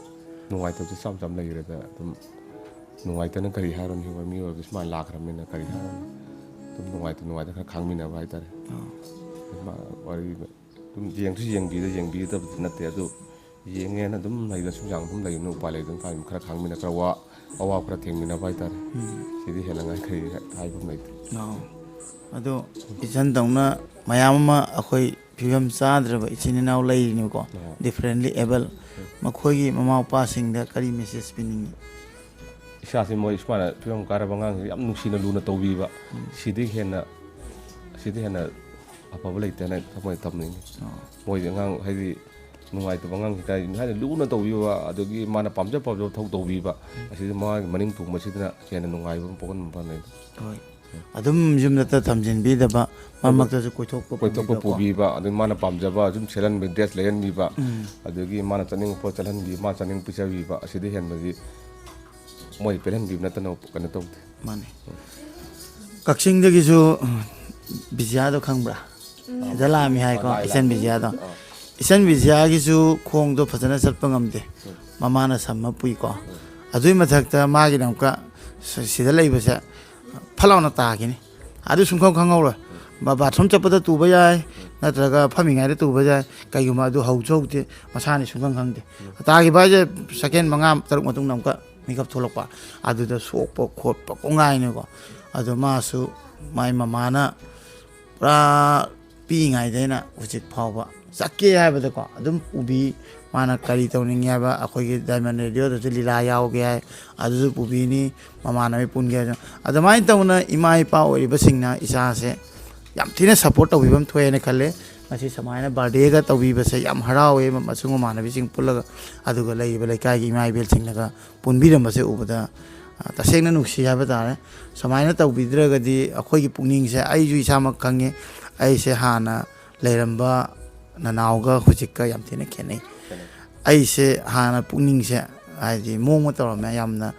ꯅꯨꯡꯉꯥꯏꯇꯕꯁꯦ ꯆꯥꯝ ꯆꯥꯝ ꯂꯩꯈ꯭ꯔꯦꯗ꯫ ꯑꯗꯨꯝ ꯅꯨꯡꯉꯥꯏꯇꯅ ꯀꯔꯤ ꯍꯥꯏꯔꯨꯅꯤ? ꯍꯣꯏ, ꯃꯤꯑꯣꯏꯕ ꯁꯨꯃꯥꯏꯅ ꯂꯥꯛꯈ꯭ꯔꯕꯅꯤꯅ ꯀꯔꯤ ꯍꯥꯏꯔꯨꯅꯤ? ꯑꯗꯨꯝ ꯅꯨꯡꯉꯥꯏꯇ ꯅꯨꯡꯉꯥꯏꯇ ꯈꯔ ꯈꯥꯡꯃꯤꯟꯅꯕ ꯍꯥꯏꯇꯥꯔꯦ꯫ ꯑꯥ꯫ ꯃꯥ ꯋꯥꯔꯤ ꯑꯗꯨꯝ ꯌꯦꯡꯁꯨ ꯌꯦꯡꯕꯤꯗ ꯌꯦꯡꯕꯤꯗꯕꯗꯤ ꯅꯠꯇꯦ, ꯑꯗꯨ ꯌꯦꯡꯉꯦꯅ ꯑꯗꯨꯝ ꯂꯩꯗꯅ ꯁꯨꯝ ꯌꯥꯝ ꯑꯗꯨꯝ ꯂꯩꯕꯅ ꯎꯄꯥꯏ ꯂꯩꯇꯅ ꯀꯥꯏ ꯈꯔ ꯈꯥꯡꯃꯤꯟꯅ ꯈꯔ ꯋꯥ ꯑꯋꯥꯕ ꯈꯔ ꯊꯦꯡꯃꯤꯟꯅꯕ ꯍꯥꯏꯇꯥꯔꯦ꯫ ꯎꯝ꯫ ꯁꯤꯗꯤ ꯍꯦꯟꯅ ꯉꯥꯏ ꯀꯔꯤ ꯍꯥꯏꯕ ꯑꯃ ꯂꯩꯇ꯭ꯔꯦ꯫ ꯑꯥ꯫ ꯑꯗꯣ ꯏꯆꯟꯗꯧꯅ ꯃꯌꯥꯝ ꯑꯃ ꯑꯩꯈꯣꯏ ꯐꯤꯕꯝ ꯆꯥꯗ꯭ꯔꯕ ꯏꯆꯤꯟ ꯏꯅꯥꯎ ꯂꯩꯔꯤꯅꯤꯀꯣ, ꯑꯥ꯫ Differently able. ꯎꯝ꯫ ꯃꯈꯣꯏꯒꯤ ꯃꯃꯥ ꯃꯄꯥꯁꯤꯡꯗ ꯀꯔꯤ ꯃꯦꯁꯦꯖ ꯄꯤꯅꯤꯡꯉꯤ? ꯏꯁꯥꯁꯦ ꯃꯣꯏ ꯁꯨꯃꯥꯏꯅ ꯐꯤꯕꯝ ꯀꯥꯏꯔꯕ ꯑꯉꯥꯡꯁꯤꯡꯁꯦ ꯌꯥꯝ ꯅꯨꯡꯁꯤꯅ ꯂꯨꯅ ꯇꯧꯕꯤꯕ꯫ ꯎꯝ꯫ ꯁꯤꯗꯒꯤ ꯍꯦꯟꯅ, ꯁꯤꯗꯒꯤ ꯍꯦꯟꯅ ꯑꯐꯕ ꯂꯩꯇꯦꯅ ꯊꯃꯣꯏꯗ ꯇꯝꯅꯤꯡꯉꯤ꯫ ꯑꯥ꯫ ꯃꯣꯏꯗꯤ ꯑꯉꯥꯡ ꯍꯥꯏꯗꯤ ꯅꯨꯡꯉꯥꯏꯇꯕ ꯑꯉꯥꯡꯁꯤ ꯀꯥꯏ ꯍꯥꯏꯅ ꯂꯨꯅ ꯇꯧꯕꯤꯕ, ꯑꯗꯒꯤ ꯃꯥꯅ ꯄꯥꯝꯖ ꯄꯥꯝꯖꯕ ꯊꯕꯛ ꯇꯧꯕꯤꯕ, ꯑꯁꯤꯗ ꯃꯥꯒꯤ ꯃꯅꯤꯡ ꯊꯨꯡꯕꯁꯤꯗꯅ ꯍꯦꯟꯅ ꯅꯨꯡꯉꯥꯏꯕ ꯑꯃ ꯄꯣꯛꯍꯟꯕ ꯐꯪꯉꯦ꯫ ꯍꯣꯏ꯫ ꯑꯗꯨꯝ ꯌꯨꯝꯗꯇ ꯊꯝꯖꯤꯟꯕꯤꯗꯕ, ꯃꯔꯛ ꯃꯔꯛꯇꯁꯨ ꯀꯣꯏꯊꯣꯛꯄ ꯀꯣꯏꯊꯣꯛꯄ ꯄꯨꯕꯤꯕꯀꯣ꯫ ꯄꯨꯕꯤꯕ, ꯑꯗꯒꯤ ꯃꯥꯅ ꯄꯥꯝꯖꯕ ꯑꯗꯨꯝ ꯁꯦꯠꯍꯟꯕ, ꯗ꯭ꯔꯦꯁ ꯂꯩꯍꯟꯕꯤꯕ, ꯎꯝ꯫ ꯑꯗꯒꯤ ꯃꯥꯅ ꯆꯠꯅꯤꯡꯕ ꯄꯣꯠ ꯆꯠꯍꯟꯕꯤ, ꯃꯥ ꯆꯥꯅꯤꯡꯕ ꯄꯤꯖꯕꯤꯕ, ꯑꯁꯤꯗ ꯍꯦꯟꯕꯗꯤ ꯃꯣꯏ ꯄꯦꯜꯍꯟꯕꯤꯕ ꯅꯠꯇꯅ ꯀꯩꯅꯣ ꯇꯧꯗꯦ꯫ ꯃꯥꯅꯦ꯫ ꯀꯛꯆꯤꯡꯗꯒꯤꯁꯨ, ꯎꯝ, ꯕꯤꯖꯤꯌꯥꯗꯣ ꯈꯪꯕ꯭ꯔꯥ? ꯎꯝ꯫ ꯁꯤꯗ ꯂꯥꯛꯑꯝꯃꯤ ꯍꯥꯏꯀꯣ, ꯑꯥ, ꯏꯆꯟ ꯂꯥꯛꯑꯝꯃꯤ꯫ ꯕꯤꯖꯤꯌꯥꯗꯣ꯫ ꯑꯥ꯫ ꯏꯆꯟ ꯕꯤꯖꯤꯌꯥꯒꯤꯁꯨ ꯈꯣꯡꯗꯣ ꯐꯖꯅ ꯆꯠꯄ ꯉꯝꯗꯦ꯫ ꯎꯝ꯫ ꯃꯃꯥꯅ ꯁꯝꯃ ꯄꯨꯏꯀꯣ꯫ ꯎꯝ꯫ ꯑꯗꯨꯏ ꯃꯊꯛꯇ ꯃꯥꯒꯤꯅ ꯑꯃꯨꯛꯀ ꯁ-, ꯁꯤꯗ ꯂꯩꯕꯁꯦ ꯐꯠ ꯂꯥꯎꯅ ꯇꯥꯈꯤꯅꯤ꯫ ꯑꯗꯨ ꯁꯨꯡꯈꯪ ꯈꯪꯍꯧꯔꯣꯏ꯫ ꯎꯝ꯫ ꯕꯥ-, ꯕꯥꯊꯔꯨꯝ ꯆꯠꯄꯗ ꯇꯨꯕ ꯌꯥꯏ, ꯎꯝ꯫ ꯅꯠꯇ꯭ꯔꯒ ꯐꯝꯃꯤꯉꯩꯗ ꯇꯨꯕ ꯌꯥꯏ꯫ ꯀꯩꯒꯨꯝꯕ ꯑꯗꯨ ꯍꯧꯁꯨ ꯍꯧꯗꯦ, ꯃꯁꯥꯅꯤ ꯁꯨꯡꯈꯪ ꯈꯪꯗꯦ꯫ ꯎꯝ꯫ ꯇꯥꯈꯤꯕ ꯍꯥꯏꯁꯦ ꯁꯦꯀꯦꯟ ꯃꯉꯥ ꯇꯔꯨꯛ ꯃꯇꯨꯡꯗ ꯑꯃꯨꯛꯀ ꯃꯤꯀꯞ ꯊꯣꯛꯂꯛꯄ, ꯑꯗꯨꯗ ꯁꯣꯛꯄ ꯈꯣꯠꯄ ꯀꯣꯡꯒꯥꯏꯅꯤꯀꯣ꯫ ꯑꯗꯣ ꯃꯥꯁꯨ ꯃꯥꯏ ꯃꯃꯥꯅ ꯄꯨꯔꯥ ꯄꯤꯛꯏꯉꯩꯗꯩꯅ ꯍꯧꯖꯤꯛ ꯐꯥꯎꯕ ꯆꯠꯀꯦ ꯍꯥꯏꯕꯗꯀꯣ ꯑꯗꯨꯝ ꯄꯨꯕꯤ꯫ ꯃꯥꯅ ꯀꯔꯤ ꯇꯧꯅꯤꯡꯉꯦ ꯍꯥꯏꯕ, ꯑꯩꯈꯣꯏꯒꯤ ꯗꯥꯏꯃꯟ ꯔꯦꯗꯤꯑꯣꯗꯁꯨ ꯂꯤꯂꯥ ꯌꯥꯎꯒꯦ ꯍꯥꯏ, ꯑꯗꯨꯁꯨ ꯄꯨꯕꯤꯅꯤ, ꯃꯃꯥꯟꯅꯕꯤ ꯄꯨꯟꯒꯦ ꯍꯥꯏꯗꯅ꯫ ꯑꯗꯨꯃꯥꯏꯅ ꯇꯧꯅ ꯏꯃꯥ ꯏꯄꯥ ꯑꯣꯏꯔꯤꯕꯁꯤꯡꯅ ꯏꯆꯥꯁꯦ ꯌꯥꯝ ꯊꯤꯅ ꯁꯞꯄꯣꯔꯠ ꯇꯧꯕꯤꯕ ꯑꯃ ꯊꯣꯛꯑꯦꯅ ꯈꯜꯂꯦ꯫ ꯉꯁꯤ ꯁꯨꯃꯥꯏꯅ ꯕꯥꯔꯗꯦꯒ ꯇꯧꯕꯤꯕꯁꯦ ꯌꯥꯝ ꯍꯔꯥꯎꯋꯦ, ꯃꯁꯨꯡ ꯃꯃꯥꯟꯅꯕꯤꯁꯤꯡ ꯄꯨꯜꯂꯒ, ꯑꯗꯨꯒ ꯂꯩꯔꯤꯕ ꯂꯩꯀꯥꯏꯒꯤ ꯏꯃꯥ ꯏꯕꯦꯜꯁꯤꯡꯅꯒ ꯄꯨꯟꯕꯤꯔꯝꯕꯁꯦ ꯎꯕꯗ, ꯑ, ꯇꯁꯦꯡꯅ ꯅꯨꯡꯁꯤ ꯍꯥꯏꯕ ꯇꯥꯔꯦ꯫ ꯁꯨꯃꯥꯏꯅ ꯇꯧꯕꯤꯗ꯭ꯔꯒꯗꯤ ꯑꯩꯈꯣꯏꯒꯤ ꯄꯨꯛꯅꯤꯡꯁꯦ, ꯑꯩꯁꯨ ꯏꯁꯥꯃꯛ ꯈꯪꯉꯦ, ꯑꯩꯁꯦ ꯍꯥꯟꯅ ꯂꯩꯔꯝꯕ ꯅꯅꯥꯎꯒ ꯍꯧꯖꯤꯛꯀ ꯌꯥꯝ ꯊꯤꯅ ꯈꯦꯠꯅꯩ꯫ ꯈꯦꯠꯅꯩ꯫ ꯑꯩꯁꯦ ꯍꯥꯟꯅ ꯄꯨꯛꯅꯤꯡꯁꯦ ꯍꯥꯏꯗꯤ ꯃꯑꯣꯡ ꯑꯃ ꯇꯧꯔꯝꯃꯦ, ꯌꯥꯝꯅ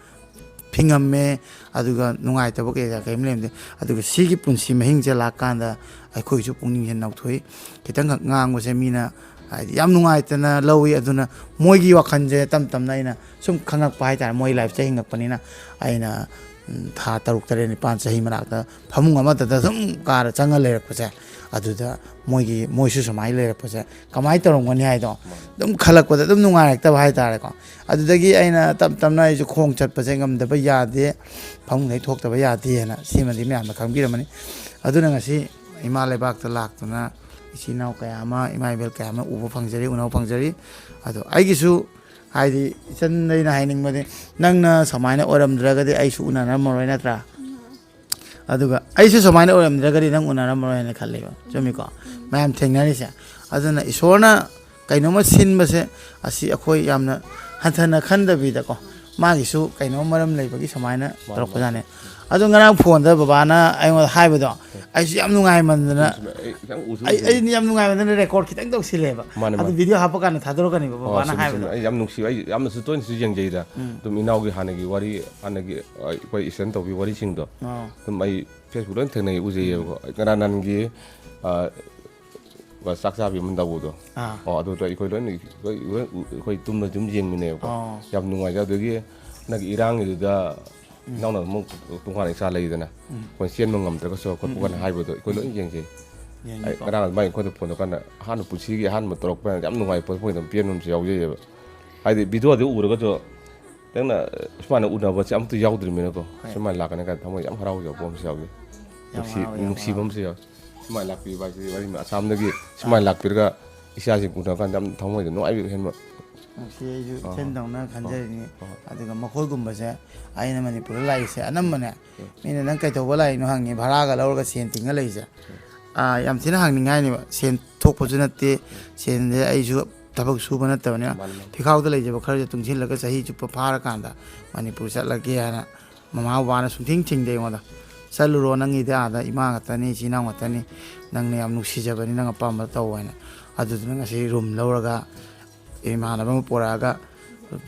ꯐꯤꯡꯉꯝꯃꯦ, ꯑꯗꯨꯒ ꯅꯨꯡꯉꯥꯏꯇꯕ ꯀꯩꯀꯥ ꯀꯔꯤꯝ ꯂꯩꯔꯝꯗꯦ꯫ ꯑꯗꯨꯒ ꯁꯤꯒꯤ ꯄꯨꯟꯁꯤ ꯃꯍꯤꯡꯁꯦ ꯂꯥꯛꯀꯥꯟꯗ ꯑꯩꯈꯣꯏꯒꯤꯁꯨ ꯄꯨꯛꯅꯤꯡꯁꯦ ꯅꯧꯊꯣꯛꯏ꯫ ꯈꯤꯇꯪꯈꯛ ꯉꯥꯡꯕꯁꯦ ꯃꯤꯅ ꯍꯥꯏꯗꯤ ꯌꯥꯝ ꯅꯨꯡꯉꯥꯏꯇꯅ ꯂꯧꯏ꯫ ꯑꯗꯨꯅ ꯃꯣꯏꯒꯤ ꯋꯥꯈꯜꯁꯦ ꯇꯞ ꯇꯞꯅ ꯑꯩꯅ ꯁꯨꯝ ꯈꯪꯉꯛꯄ ꯍꯥꯏꯇꯥꯔꯦ, ꯃꯣꯏ ꯂꯥꯏꯐꯁꯦ ꯍꯤꯡꯉꯛꯄꯅꯤꯅ꯫ ꯑꯩꯅ, ꯎꯝ, ꯊꯥ ꯇꯔꯨꯛ ꯇꯔꯦꯠ ꯅꯤꯄꯥꯜ ꯆꯍꯤ ꯃꯅꯥꯛꯇ ꯐꯃꯨꯡ ꯑꯃꯠꯇꯗ ꯁꯨꯝ ꯀꯥꯔ ꯆꯪꯉ ꯂꯩꯔꯛꯄꯁꯦ, ꯑꯗꯨꯗ ꯃꯣꯏꯒꯤ, ꯃꯣꯏꯁꯨ ꯁꯨꯃꯥꯏꯅ ꯂꯩꯔꯛꯄꯁꯦ ꯀꯃꯥꯏꯅ ꯇꯧꯔꯝꯒꯅꯤ ꯍꯥꯏꯗꯣ ꯑꯗꯨꯝ ꯈꯜꯂꯛꯄꯗ ꯑꯗꯨꯝ ꯅꯨꯡꯉꯥꯏꯔꯛꯇꯕ ꯍꯥꯏꯇꯥꯔꯦꯀꯣ꯫ ꯑꯗꯨꯗꯒꯤ ꯑꯩꯅ ꯇꯞ ꯇꯞꯅ ꯑꯩꯁꯨ ꯈꯣꯡ ꯆꯠꯄꯁꯦ ꯉꯝꯗꯕ ꯌꯥꯗꯦ, ꯐꯃꯨꯡꯗꯩ ꯊꯣꯛꯇꯕ ꯌꯥꯗꯦꯅ ꯁꯤꯃꯗꯤ ꯃꯌꯥꯝꯅ ꯈꯪꯕꯤꯔꯝꯃꯅꯤ꯫ ꯑꯗꯨꯅ ꯉꯁꯤ ꯏꯃꯥ ꯂꯩꯕꯥꯛꯇ ꯂꯥꯛꯇꯨꯅ ꯏꯆꯤꯟ ꯏꯅꯥꯎ ꯀꯌꯥ ꯑꯃ, ꯏꯃꯥ ꯏꯕꯦꯜ ꯀꯌꯥ ꯑꯃ ꯎꯕ ꯐꯪꯖꯔꯤ, ꯎꯅꯕ ꯐꯪꯖꯔꯤ꯫ ꯑꯗꯣ ꯑꯩꯒꯤꯁꯨ ꯍꯥꯏꯗꯤ ꯏꯆꯟꯗ ꯑꯩꯅ ꯍꯥꯏꯅꯤꯡꯕꯗꯤ, ꯅꯪꯅ ꯁꯨꯃꯥꯏꯅ ꯑꯣꯏꯔꯝꯗ꯭ꯔꯒꯗꯤ ꯑꯩꯁꯨ ꯎꯅꯔꯝꯃꯔꯣꯏ, ꯅꯠꯇ꯭ꯔꯥ? ꯑꯗꯨꯒ ꯑꯩꯁꯨ ꯁꯨꯃꯥꯏꯅ ꯑꯣꯏꯔꯝꯗ꯭ꯔꯒꯗꯤ ꯅꯪ ꯎꯅꯔꯝꯃꯔꯣꯏ ꯍꯥꯏꯅ ꯈꯜꯂꯦꯕ꯫ ꯆꯨꯝꯃꯤꯀꯣ? ꯃꯌꯥꯝ ꯊꯦꯡꯅꯔꯤꯁꯦ꯫ ꯑꯗꯨꯅ ꯏꯁꯣꯔꯅ ꯀꯩꯅꯣꯝꯃ ꯁꯤꯟꯕꯁꯦ, ꯑꯁꯤ ꯑꯩꯈꯣꯏ ꯌꯥꯝꯅ ꯍꯟꯊꯅ ꯈꯟꯗꯕꯤꯗꯀꯣ, ꯃꯥꯒꯤꯁꯨ ꯀꯩꯅꯣꯝ ꯃꯔꯝ ꯂꯩꯕꯒꯤ ꯁꯨꯃꯥꯏꯅ ꯃꯥꯅꯤ, ꯇꯧꯔꯛꯄꯖꯥꯠꯅꯤ꯫ ꯑꯗꯣ ꯉꯔꯥꯡ ꯐꯣꯟꯗ ꯕꯕꯥꯅ ꯑꯩꯉꯣꯟꯗ ꯍꯥꯏꯕꯗꯣ, ꯑꯩꯁꯨ ꯌꯥꯝ ꯅꯨꯡꯉꯥꯏꯃꯟꯗꯅ, ꯑꯩ ꯈꯤꯇꯪ ꯎꯁꯨ ꯑꯩ, ꯎꯁꯨ꯫ ꯑꯩ ꯌꯥꯝ ꯅꯨꯡꯉꯥꯏꯃꯟꯗꯅ ꯔꯦꯀꯣꯔꯠ ꯈꯤꯇꯪ ꯇꯧꯁꯤꯜꯂꯦꯕ꯫ ꯃꯥꯅꯦ, ꯑꯗꯨ ꯃꯥꯅꯦ꯫ ꯚꯤꯗꯤꯑꯣ ꯍꯥꯞꯄ ꯀꯥꯟꯗ ꯊꯥꯗꯣꯔꯛꯀꯅꯤꯕ ꯑꯣ, ꯕꯕꯥꯅ ꯆꯨꯝꯃꯤ, ꯍꯥꯏꯕꯗꯣ꯫ ꯆꯨꯝꯃꯤ꯫ ꯑꯩ ꯌꯥꯝ ꯅꯨꯡꯁꯤꯕ, ꯑꯩ ꯌꯥꯝꯅꯁꯨ ꯇꯣꯏꯅꯁꯨ ꯌꯦꯡꯖꯩꯗ꯫ ꯎꯝ꯫ ꯑꯗꯨꯝ ꯏꯅꯥꯎꯒꯤ ꯍꯥꯟꯅꯒꯤ ꯋꯥꯔꯤ, ꯍꯥꯟꯅꯒꯤ, ꯑ, ꯑꯩꯈꯣꯏ ꯏꯆꯟ ꯇꯧꯕꯤ ꯋꯥꯔꯤꯁꯤꯡꯗꯣ ꯑꯣ꯫ ꯑꯗꯨꯝ ꯑꯩ Facebook ꯂꯣꯏ ꯊꯦꯡꯅꯩ, ꯎꯖꯩꯌꯦꯕꯀꯣ꯫ ꯎꯝ꯫ ꯉꯔꯥꯡ ꯅꯍꯥꯟꯒꯤ, ꯑ, ꯆꯥꯛ ꯆꯥꯕꯤ ꯑꯃ ꯇꯧꯕꯗꯣ꯫ ꯑꯥ꯫ ꯑꯣ, ꯑꯗꯨꯗ ꯑꯩꯈꯣꯏ ꯂꯣꯏꯅ, ꯂꯣꯏ, ꯂꯣꯏ ꯎ-, ꯑꯩꯈꯣꯏ ꯇꯨꯝꯅ ꯑꯗꯨꯝ ꯌꯦꯡꯃꯤꯟꯅꯩꯕꯀꯣ꯫ ꯑꯣ꯫ ꯌꯥꯝ ꯅꯨꯡꯉꯥꯏꯖꯩ꯫ ꯑꯗꯨꯗꯒꯤ ꯍꯟꯗꯛꯀꯤ ꯏꯔꯥꯡꯒꯤꯗꯨꯗ ꯎꯝ꯫ ꯏꯅꯥꯎꯅ ꯑꯃꯨꯛ ꯇꯣꯉꯥꯟꯅ ꯏꯆꯥ ꯂꯩꯗꯅ, ꯎꯝ꯫ ꯑꯩꯈꯣꯏ ꯆꯦꯟꯕ ꯉꯝꯗ꯭ꯔꯒꯁꯨ ꯈꯣꯠꯄ ꯀꯥꯏꯅ ꯎꯝ꯫ ꯍꯥꯏꯕꯗꯣ ꯑꯩꯈꯣꯏ ꯂꯣꯏ ꯎꯝ꯫ ꯌꯦꯡꯖꯩ꯫ ꯌꯦꯡꯉꯤꯀꯣ꯫ ꯑꯩ ꯉꯔꯥꯡ ꯑꯗꯨꯃꯥꯏꯅ ꯑꯩꯈꯣꯏꯗ ꯐꯣꯟ ꯇꯧꯔꯀꯥꯟꯗ ꯑꯍꯥꯟꯕ ꯄꯨꯟꯁꯤꯒꯤ ꯑꯍꯥꯟꯕ ꯇꯧꯔꯛꯄ ꯌꯥꯝ ꯅꯨꯡꯉꯥꯏꯕ ꯄꯣꯠ ꯑꯃ ꯌꯥꯎꯖꯩꯌꯦꯕ꯫ ꯍꯥꯏꯗꯤ ꯚꯤꯗꯤꯑꯣꯗꯤ ꯎꯔꯒꯁꯨ ꯅꯪꯅ ꯁꯨꯃꯥꯏꯅ ꯎꯅꯕꯁꯦ ꯑꯝꯇ ꯌꯥꯎꯗ꯭ꯔꯤꯕꯅꯤꯅꯀꯣ, ꯍꯣꯏ꯫ ꯁꯨꯃꯥꯏꯅ ꯂꯥꯛꯀꯅꯤ ꯀꯥꯏꯅ ꯊꯃꯣꯏ ꯌꯥꯝ ꯍꯔꯥꯎꯖꯕ ꯑꯃꯁꯨ ꯌꯥꯎꯏ꯫ ꯌꯥꯝ ꯅꯨꯡꯁꯤ-, ꯍꯔꯥꯎꯋꯦ, ꯌꯥꯝ ꯅꯨꯡꯁꯤꯕ ꯍꯔꯥꯎꯋꯦ꯫ ꯑꯃꯁꯨ ꯌꯥꯎꯏ꯫ ꯁꯨꯃꯥꯏꯅ ꯂꯥꯛꯄꯤꯕ ꯍꯥꯏꯁꯤꯗꯤ ꯋꯥꯔꯤꯅꯤ꯫ ꯑꯁꯥꯝꯗꯒꯤ ꯁꯨꯃꯥꯏꯅ ꯑꯥ꯫ ꯂꯥꯛꯄꯤꯔꯒ ꯏꯆꯥꯁꯤꯡ ꯎꯅꯕ ꯀꯥꯟꯗ ꯌꯥꯝ ꯊꯃꯣꯏꯗ ꯅꯨꯡꯉꯥꯏꯕ ꯍꯦꯟꯕ꯫ ꯅꯨꯡꯁꯤ, ꯑꯩꯁꯨ ꯑꯥ꯫ ꯏꯆꯟꯗꯧꯅ ꯑꯥ꯫ ꯈꯟꯖꯔꯤꯅꯤ꯫ ꯑꯥ꯫ ꯑꯗꯨꯒ ꯃꯈꯣꯏꯒꯨꯝꯕꯁꯦ ꯑꯩꯅ ꯃꯅꯤꯄꯨꯔꯗ ꯂꯥꯛꯏꯁꯦ ꯑꯅꯝꯕꯅꯦ, ꯎꯝ꯫ ꯃꯤꯅ "ꯅꯪ ꯀꯩꯗꯧꯕ ꯂꯥꯛꯏꯅꯣ?" ꯍꯪꯉꯤ, ꯚꯔꯥꯒ ꯂꯧꯔꯒ ꯁꯦꯟ ꯇꯤꯡꯉ ꯂꯩꯁꯦ꯫ ꯎꯝ꯫ ꯑꯥ, ꯌꯥꯝ ꯊꯤꯅ ꯍꯥꯡꯅꯤꯡꯉꯥꯏꯅꯦꯕ꯫ ꯁꯦꯟ ꯊꯣꯛꯄꯁꯨ ꯅꯠꯇꯦ, ꯁꯦꯟꯁꯦ ꯑꯩꯁꯨ ꯊꯕꯛ ꯁꯨꯕ ꯅꯠꯇꯕꯅꯤꯅ, ꯃꯥꯅꯤ, ꯃꯥꯅꯤ꯫ ꯐꯤꯈꯥꯎꯗ ꯂꯩꯖꯕ ꯈꯔꯁꯦ ꯇꯨꯡꯁꯤꯜꯂꯒ ꯆꯍꯤ ꯆꯨꯞꯄ ꯐꯥꯔꯀꯥꯟꯗ ꯃꯅꯤꯄꯨꯔ ꯆꯠꯂꯒꯦ ꯍꯥꯏꯅ ꯃꯃꯥ ꯕꯕꯥꯅ ꯁꯨꯡꯊꯤꯡ ꯊꯤꯡꯗꯦ ꯑꯩꯉꯣꯟꯗ꯫ "ꯆꯠꯂꯨꯔꯣ, ꯅꯪꯒꯤꯗꯤ ꯑꯥꯗ ꯏꯃꯥ ꯈꯛꯇꯅꯤ, ꯏꯆꯤꯟ ꯏꯅꯥꯎ ꯈꯛꯇꯅꯤ, ꯅꯪꯅ ꯌꯥꯝ ꯅꯨꯡꯁꯤꯖꯕꯅꯤ, ꯅꯪ ꯑꯄꯥꯝꯕ ꯇꯧ" ꯍꯥꯏꯅ꯫ ꯑꯗꯨꯗꯨꯅ ꯉꯁꯤ ꯔꯨꯝ ꯂꯧꯔꯒ ꯏꯃꯥꯟꯅꯕ ꯑꯃ ꯄꯨꯔꯛꯑꯒ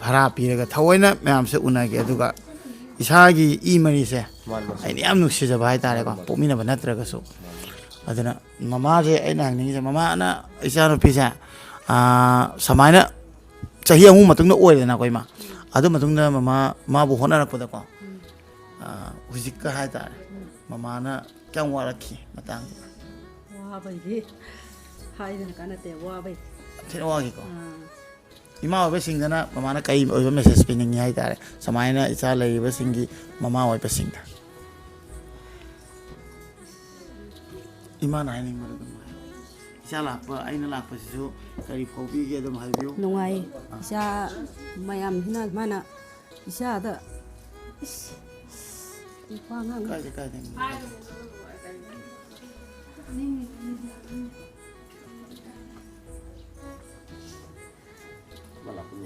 ꯚꯔꯥ ꯄꯤꯔꯒ ꯊꯑꯣꯏꯅ ꯃꯌꯥꯝꯁꯦ ꯎꯅꯒꯦ꯫ ꯑꯗꯨꯒ ꯏꯁꯥꯒꯤ ꯏ ꯃꯔꯤꯁꯦ ꯃꯥꯅꯤ, ꯃꯥꯅꯤ꯫ ꯑꯩꯅ ꯌꯥꯝ ꯅꯨꯡꯁꯤꯖꯕ ꯍꯥꯏꯇꯥꯔꯦꯀꯣ, ꯃꯥꯅꯤ, ꯃꯥꯅꯤ꯫ ꯄꯣꯛꯃꯤꯟꯅꯕ ꯅꯠꯇ꯭ꯔꯒꯁꯨ꯫ ꯃꯥꯅꯤ꯫ ꯑꯗꯨꯅ ꯃꯃꯥꯁꯦ ꯑꯩꯅ ꯍꯪꯅꯤꯡꯉꯤꯁꯦ, ꯃꯃꯥꯅ ꯏꯆꯥꯅꯨꯄꯤꯁꯦ, ꯑꯥ, ꯁꯨꯃꯥꯏꯅ ꯆꯍꯤ ꯑꯍꯨꯝ ꯃꯇꯨꯡꯗ ꯑꯣꯏꯔꯦꯗꯅꯀꯣ ꯏꯃꯥ꯫ ꯑꯗꯨ ꯃꯇꯨꯡꯗ ꯃꯃꯥ ꯃꯥꯕꯨ ꯍꯣꯠꯅꯔꯛꯄꯗꯀꯣ, ꯎꯝ꯫ ꯑꯥ, ꯍꯧꯖꯤꯛꯀ ꯍꯥꯏꯇꯥꯔꯦ, ꯎꯝ꯫ ꯃꯃꯥꯅ ꯀꯌꯥꯝ ꯋꯥꯔꯛꯈꯤ ꯃꯇꯥꯡꯗꯨꯗ? ꯋꯥꯕꯩꯗꯤ ꯍꯥꯏꯗꯅ ꯀꯥꯟꯅꯗꯦ, ꯋꯥꯕꯩ꯫ ꯌꯥꯝ ꯊꯤꯅ ꯋꯥꯈꯤꯀꯣ? ꯑꯥ꯫ ꯏꯃꯥ ꯑꯣꯏꯕꯁꯤꯡꯗꯅ ꯃꯃꯥꯅ ꯀꯔꯤ ꯑꯣꯏꯕ ꯃꯦꯁꯦꯖ ꯄꯤꯅꯤꯡꯉꯤ ꯍꯥꯏꯇꯥꯔꯦ, ꯁꯨꯃꯥꯏꯅ ꯏꯆꯥ ꯂꯩꯔꯤꯕꯁꯤꯡꯒꯤ ꯃꯃꯥ ꯑꯣꯏꯕꯁꯤꯡꯗ? ꯏꯃꯥꯅ ꯍꯥꯏꯅꯤꯡꯕꯗꯣ ꯑꯗꯨꯝ ꯍꯥꯏꯌꯣ꯫ ꯏꯆꯥ ꯂꯥꯛꯄ, ꯑꯩꯅ ꯂꯥꯛꯄꯁꯤꯁꯨ ꯀꯔꯤ ꯐꯥꯎꯕꯤꯒꯦ, ꯑꯗꯨꯝ ꯍꯥꯏꯕꯤꯌꯨ꯫ ꯅꯨꯡꯉꯥꯏ꯫ ꯑꯥ꯫ ꯏꯆꯥ ꯃꯌꯥꯝꯁꯤꯅ ꯃꯥꯅ ꯏꯆꯥꯗ, ꯏꯁ, ꯋꯥ ꯉꯥꯡꯕ꯫ ꯀꯥꯏꯗꯦ, ꯀꯥꯏꯗꯦ꯫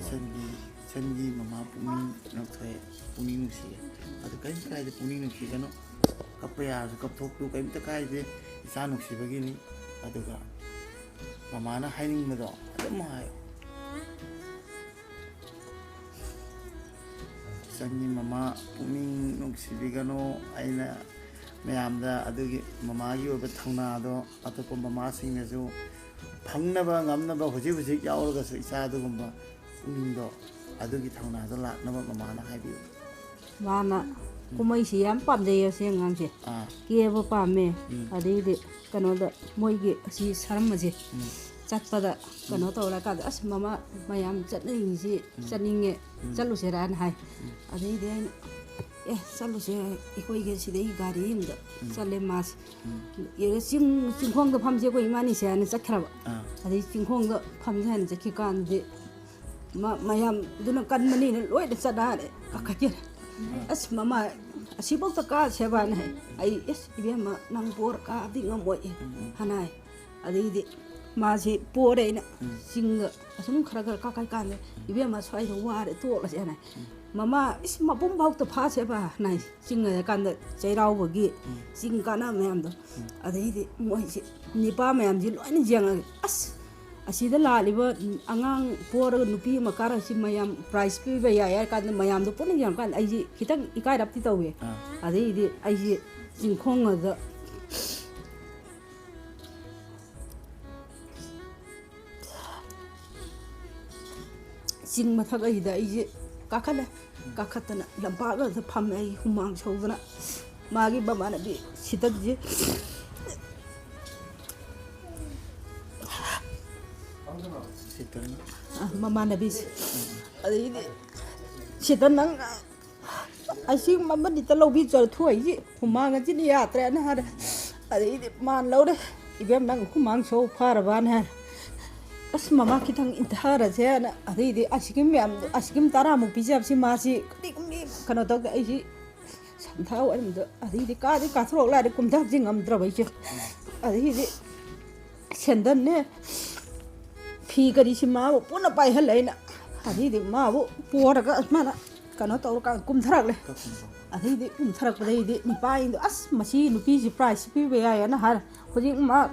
ꯏꯆꯟꯒꯤ, ꯏꯆꯟꯒꯤ ꯃꯃꯥ ꯄꯨꯛꯅꯤꯡ ꯅꯣꯛꯊꯣꯛꯑꯦ, ꯄꯨꯛꯅꯤꯡ ꯅꯨꯡꯁꯤꯌꯦ꯫ ꯑꯗꯨ ꯀꯔꯤꯝ ꯀꯥꯏꯗꯦ, ꯄꯨꯛꯅꯤꯡ ꯅꯨꯡꯁꯤꯒꯅꯨ꯫ ꯀꯞꯄ ꯌꯥꯔꯁꯨ ꯀꯞꯊꯣꯛꯄꯤꯌꯨ, ꯀꯔꯤꯝꯇ ꯀꯥꯏꯗꯦ꯫ ꯏꯆꯥ ꯅꯨꯡꯁꯤꯕꯒꯤꯅꯤ꯫ ꯑꯗꯨꯒ ꯃꯃꯥꯅ ꯍꯥꯏꯅꯤꯡꯕꯗꯣ ꯑꯗꯨꯝ ꯍꯥꯏꯌꯨ꯫ ꯏꯆꯟꯒꯤ ꯃꯃꯥ ꯄꯨꯛꯅꯤꯡ ꯅꯨꯡꯁꯤꯕꯤꯒꯅꯨ꯫ ꯑꯩꯅ ꯃꯌꯥꯝꯗ ꯑꯗꯨꯒꯤ ꯃꯃꯥꯒꯤ ꯑꯣꯏꯕ ꯊꯧꯅꯥꯗꯣ ꯑꯇꯣꯞꯄ ꯃꯃꯥꯁꯤꯡꯅꯁꯨ ꯐꯪꯅꯕ ꯉꯝꯅꯕ, ꯍꯧꯖꯤꯛ ꯍꯧꯖꯤꯛ ꯌꯥꯎꯔꯒꯁꯨ ꯏꯆꯥ ꯑꯗꯨꯒꯨꯝꯕ ꯄꯨꯛꯅꯤꯡꯗꯣ, ꯑꯗꯨꯒꯤ ꯊꯧꯅꯥꯗꯣ ꯂꯥꯛꯅꯕ ꯃꯃꯥꯅ ꯍꯥꯏꯕꯤꯌꯨ꯫ ꯃꯥꯅ ꯀꯨꯝꯍꯩꯁꯤ ꯌꯥꯝ ꯄꯥꯝꯖꯩꯌꯦ ꯑꯁꯤ ꯑꯉꯥꯡꯁꯦ꯫ ꯑꯥ꯫ ꯀꯦꯕ ꯄꯥꯝꯃꯦ꯫ ꯎꯝ꯫ ꯑꯗꯩꯗꯤ ꯀꯩꯅꯣꯗ ꯃꯣꯏꯒꯤ ꯑꯁꯤ ꯁꯥꯔꯝꯕꯁꯦ꯫ ꯎꯝ꯫ ꯆꯠꯄꯗ ꯀꯩꯅꯣ ꯇꯧꯔꯀꯥꯟꯗ, "ꯑꯁ, ꯃꯃꯥ, ꯃꯌꯥꯝ ꯆꯠꯅꯤꯡꯉꯤꯁꯤ ꯆꯠꯅꯤꯡꯉꯦ, ꯆꯠꯂꯨꯁꯤꯔꯥꯅ" ꯍꯥꯏ꯫ ꯑꯗꯩꯗꯤ ꯑꯩꯅ, "ꯑꯦ, ꯆꯠꯂꯨꯁꯦ, ꯑꯩꯈꯣꯏꯒꯤ ꯁꯤꯗꯩ ꯒꯥꯔꯤ ꯑꯃꯗ ꯆꯠꯂꯦ ꯃꯥꯁꯦ꯫ ꯑꯦ, ꯆꯤꯡ, ꯆꯤꯡꯈꯣꯡꯗ ꯐꯝꯁꯦ ꯑꯩꯈꯣꯏ ꯏꯃꯥꯅꯤꯁꯦ" ꯍꯥꯏꯅ ꯆꯠꯈ꯭ꯔꯕ꯫ ꯑꯥ꯫ ꯑꯗꯩ ꯆꯤꯡꯈꯣꯡꯗ ꯐꯝꯁꯦ ꯍꯥꯏꯅ ꯆꯠꯈꯤ ꯀꯥꯟꯗꯗꯤ ꯃ-, ꯃꯌꯥꯝꯗꯨꯅ ꯀꯟꯕꯅꯤꯅ ꯂꯣꯏꯅ ꯆꯠꯅꯔꯦ, ꯀꯥꯈꯠꯈꯤꯔꯦ꯫ "ꯑꯁ, ꯃꯃꯥ, ꯑꯁꯤꯐꯥꯎꯗ ꯀꯥꯁꯦꯕꯅ" ꯍꯥꯏ꯫ ꯑꯩ, "ꯑꯁ, ꯏꯕꯦꯝꯃ, ꯅꯪ ꯄꯣꯔ ꯀꯥꯕꯗꯤ ꯉꯝꯃꯣꯏ" ꯍꯥꯏꯅ ꯍꯥꯏ꯫ ꯑꯗꯩꯗꯤ ꯃꯥꯁꯤ ꯄꯣꯔꯦ ꯑꯩꯅ ꯆꯤꯡꯗ ꯑꯁꯨꯝ ꯈꯔ ꯈꯔ ꯀꯥꯈꯠꯀꯥꯟꯗ, "ꯏꯕꯦꯝꯃ, ꯁ꯭ꯋꯥꯏꯗ ꯋꯥꯔꯦ, ꯇꯣꯛꯂꯁꯦꯅ" ꯍꯥꯏ꯫ "ꯃꯃꯥ, ꯏꯁ, ꯃꯄꯨꯝ ꯐꯥꯎꯇ ꯐꯥꯁꯦꯕ" ꯍꯥꯏꯅ ꯍꯥꯏ꯫ ꯆꯤꯡ ꯍꯥꯏꯔꯀꯥꯟꯗ ꯆꯩꯔꯥꯎꯕꯒꯤ ꯆꯤꯡ ꯀꯥꯅꯕ ꯃꯌꯥꯝꯗꯣ꯫ ꯑꯗꯩꯗꯤ ꯃꯣꯏꯁꯤ ꯅꯤꯄꯥ ꯃꯌꯥꯝꯁꯤ ꯂꯣꯏꯅ ꯌꯦꯡꯉꯒ, "ꯑꯁ, ꯑꯁꯤꯗ ꯂꯥꯛꯂꯤꯕ ꯑꯉꯥꯡ ꯄꯣꯔꯒ ꯅꯨꯄꯤ ꯑꯃ ꯀꯥꯔꯛꯁꯤ ꯃꯌꯥꯝ ꯄ꯭ꯔꯥꯏꯖ ꯄꯤꯕ ꯌꯥꯏ" ꯍꯥꯏꯔ ꯀꯥꯟꯗ ꯃꯌꯥꯝꯗꯣ ꯄꯨꯟꯅ ꯌꯦꯡꯉꯀꯥꯟꯗ ꯑꯩꯁꯤ ꯈꯤꯇꯪ ꯏꯀꯥꯏꯔꯞꯇꯤ ꯇꯧꯋꯦ꯫ ꯑꯥ꯫ ꯑꯗꯩꯗꯤ ꯑꯩꯁꯤ ꯆꯤꯡꯈꯣꯡ ꯑꯗ ꯆꯤꯡ ꯃꯊꯛ ꯑꯁꯤꯗ ꯑꯩꯁꯦ ꯀꯥꯈꯠꯂꯦ꯫ ꯀꯥꯈꯠꯇꯅ ꯂꯝꯄꯥꯛ ꯑꯗꯨꯗ ꯐꯝꯃꯦ, ꯑꯩ ꯍꯨꯃꯥꯡ ꯁꯧꯗꯅ꯫ ꯃꯥꯒꯤ ꯃꯃꯥꯟꯅꯕꯤ ꯁꯤꯇꯟꯁꯦ, ꯁꯤꯇꯟ꯫ ꯑ, ꯃꯃꯥꯟꯅꯕꯤꯁꯦ꯫ ꯑꯗꯩꯗꯤ ꯁꯤꯇꯟ, "ꯅꯪ ꯑꯁꯤ ꯃꯃꯟꯗꯤꯇ ꯂꯧꯕꯤ ꯆꯠꯊꯣꯛ, ꯑꯩꯁꯤ ꯍꯨꯃꯥꯡ ꯑꯁꯤꯅ ꯌꯥꯗ꯭ꯔꯦꯅ" ꯍꯥꯏꯔꯦ꯫ ꯑꯗꯩꯗꯤ ꯃꯥꯅ ꯂꯧꯔꯦ꯫ "ꯏꯕꯦꯝ, ꯅꯪ ꯍꯨꯃꯥꯡ ꯁꯧ ꯐꯔꯕꯅ?" ꯍꯥꯏꯔꯦ꯫ "ꯑꯁ, ꯃꯃꯥ, ꯈꯤꯇꯪ ꯏꯟꯊꯔꯁꯦꯅ", ꯑꯗꯩꯗꯤ ꯑꯥꯏꯁ ꯀ꯭ꯔꯤꯝ ꯃꯌꯥꯝꯗꯣ, ꯑꯥꯏꯁ ꯀ꯭ꯔꯤꯝ ꯇꯔꯥꯃꯨꯛ ꯄꯤꯖꯕꯁꯤ ꯃꯥꯁꯤ ꯀꯔꯤꯒꯨꯝꯕꯤ ꯀꯩꯅꯣ ꯇꯧꯗꯦ꯫ ꯑꯩꯁꯤ ꯁꯟꯊꯥ ꯋꯥꯏꯔꯝꯗ, ꯑꯗꯩꯗꯤ ꯀꯥꯗꯤ ꯀꯥꯊꯣꯔꯛ ꯂꯥꯏꯔꯦ, ꯀꯨꯝꯊꯕꯁꯤ ꯉꯝꯗ꯭ꯔꯕ ꯑꯩꯁꯦ꯫ ꯑꯗꯩꯗꯤ ꯁꯦꯟꯗꯜꯅꯦ, ꯐꯤ ꯀꯔꯤꯁꯤ ꯃꯥꯕꯨ ꯄꯨꯟꯅ ꯄꯥꯏꯍꯜꯂꯦ ꯑꯩꯅ꯫ ꯑꯗꯩꯗꯤ ꯃꯥꯕꯨ ꯄꯣꯔꯒ ꯃꯥꯅ ꯀꯩꯅꯣ ꯇꯧꯔꯀꯥꯟꯗ ꯀꯨꯝꯊꯔꯛꯂꯦ꯫ ꯑꯗꯩꯗꯤ ꯀꯨꯝꯊꯔꯛꯄꯗꯩꯗꯤ ꯅꯤꯄꯥꯁꯤꯡꯗꯣ, "ꯑꯁ, ꯃꯁꯤ ꯅꯨꯄꯤꯁꯤ ꯄ꯭ꯔꯥꯏꯖꯁꯤ ꯄꯤꯕ ꯌꯥꯏꯌꯦꯅ" ꯍꯥꯏꯔ, ꯍꯧꯖꯤꯛ ꯃꯥ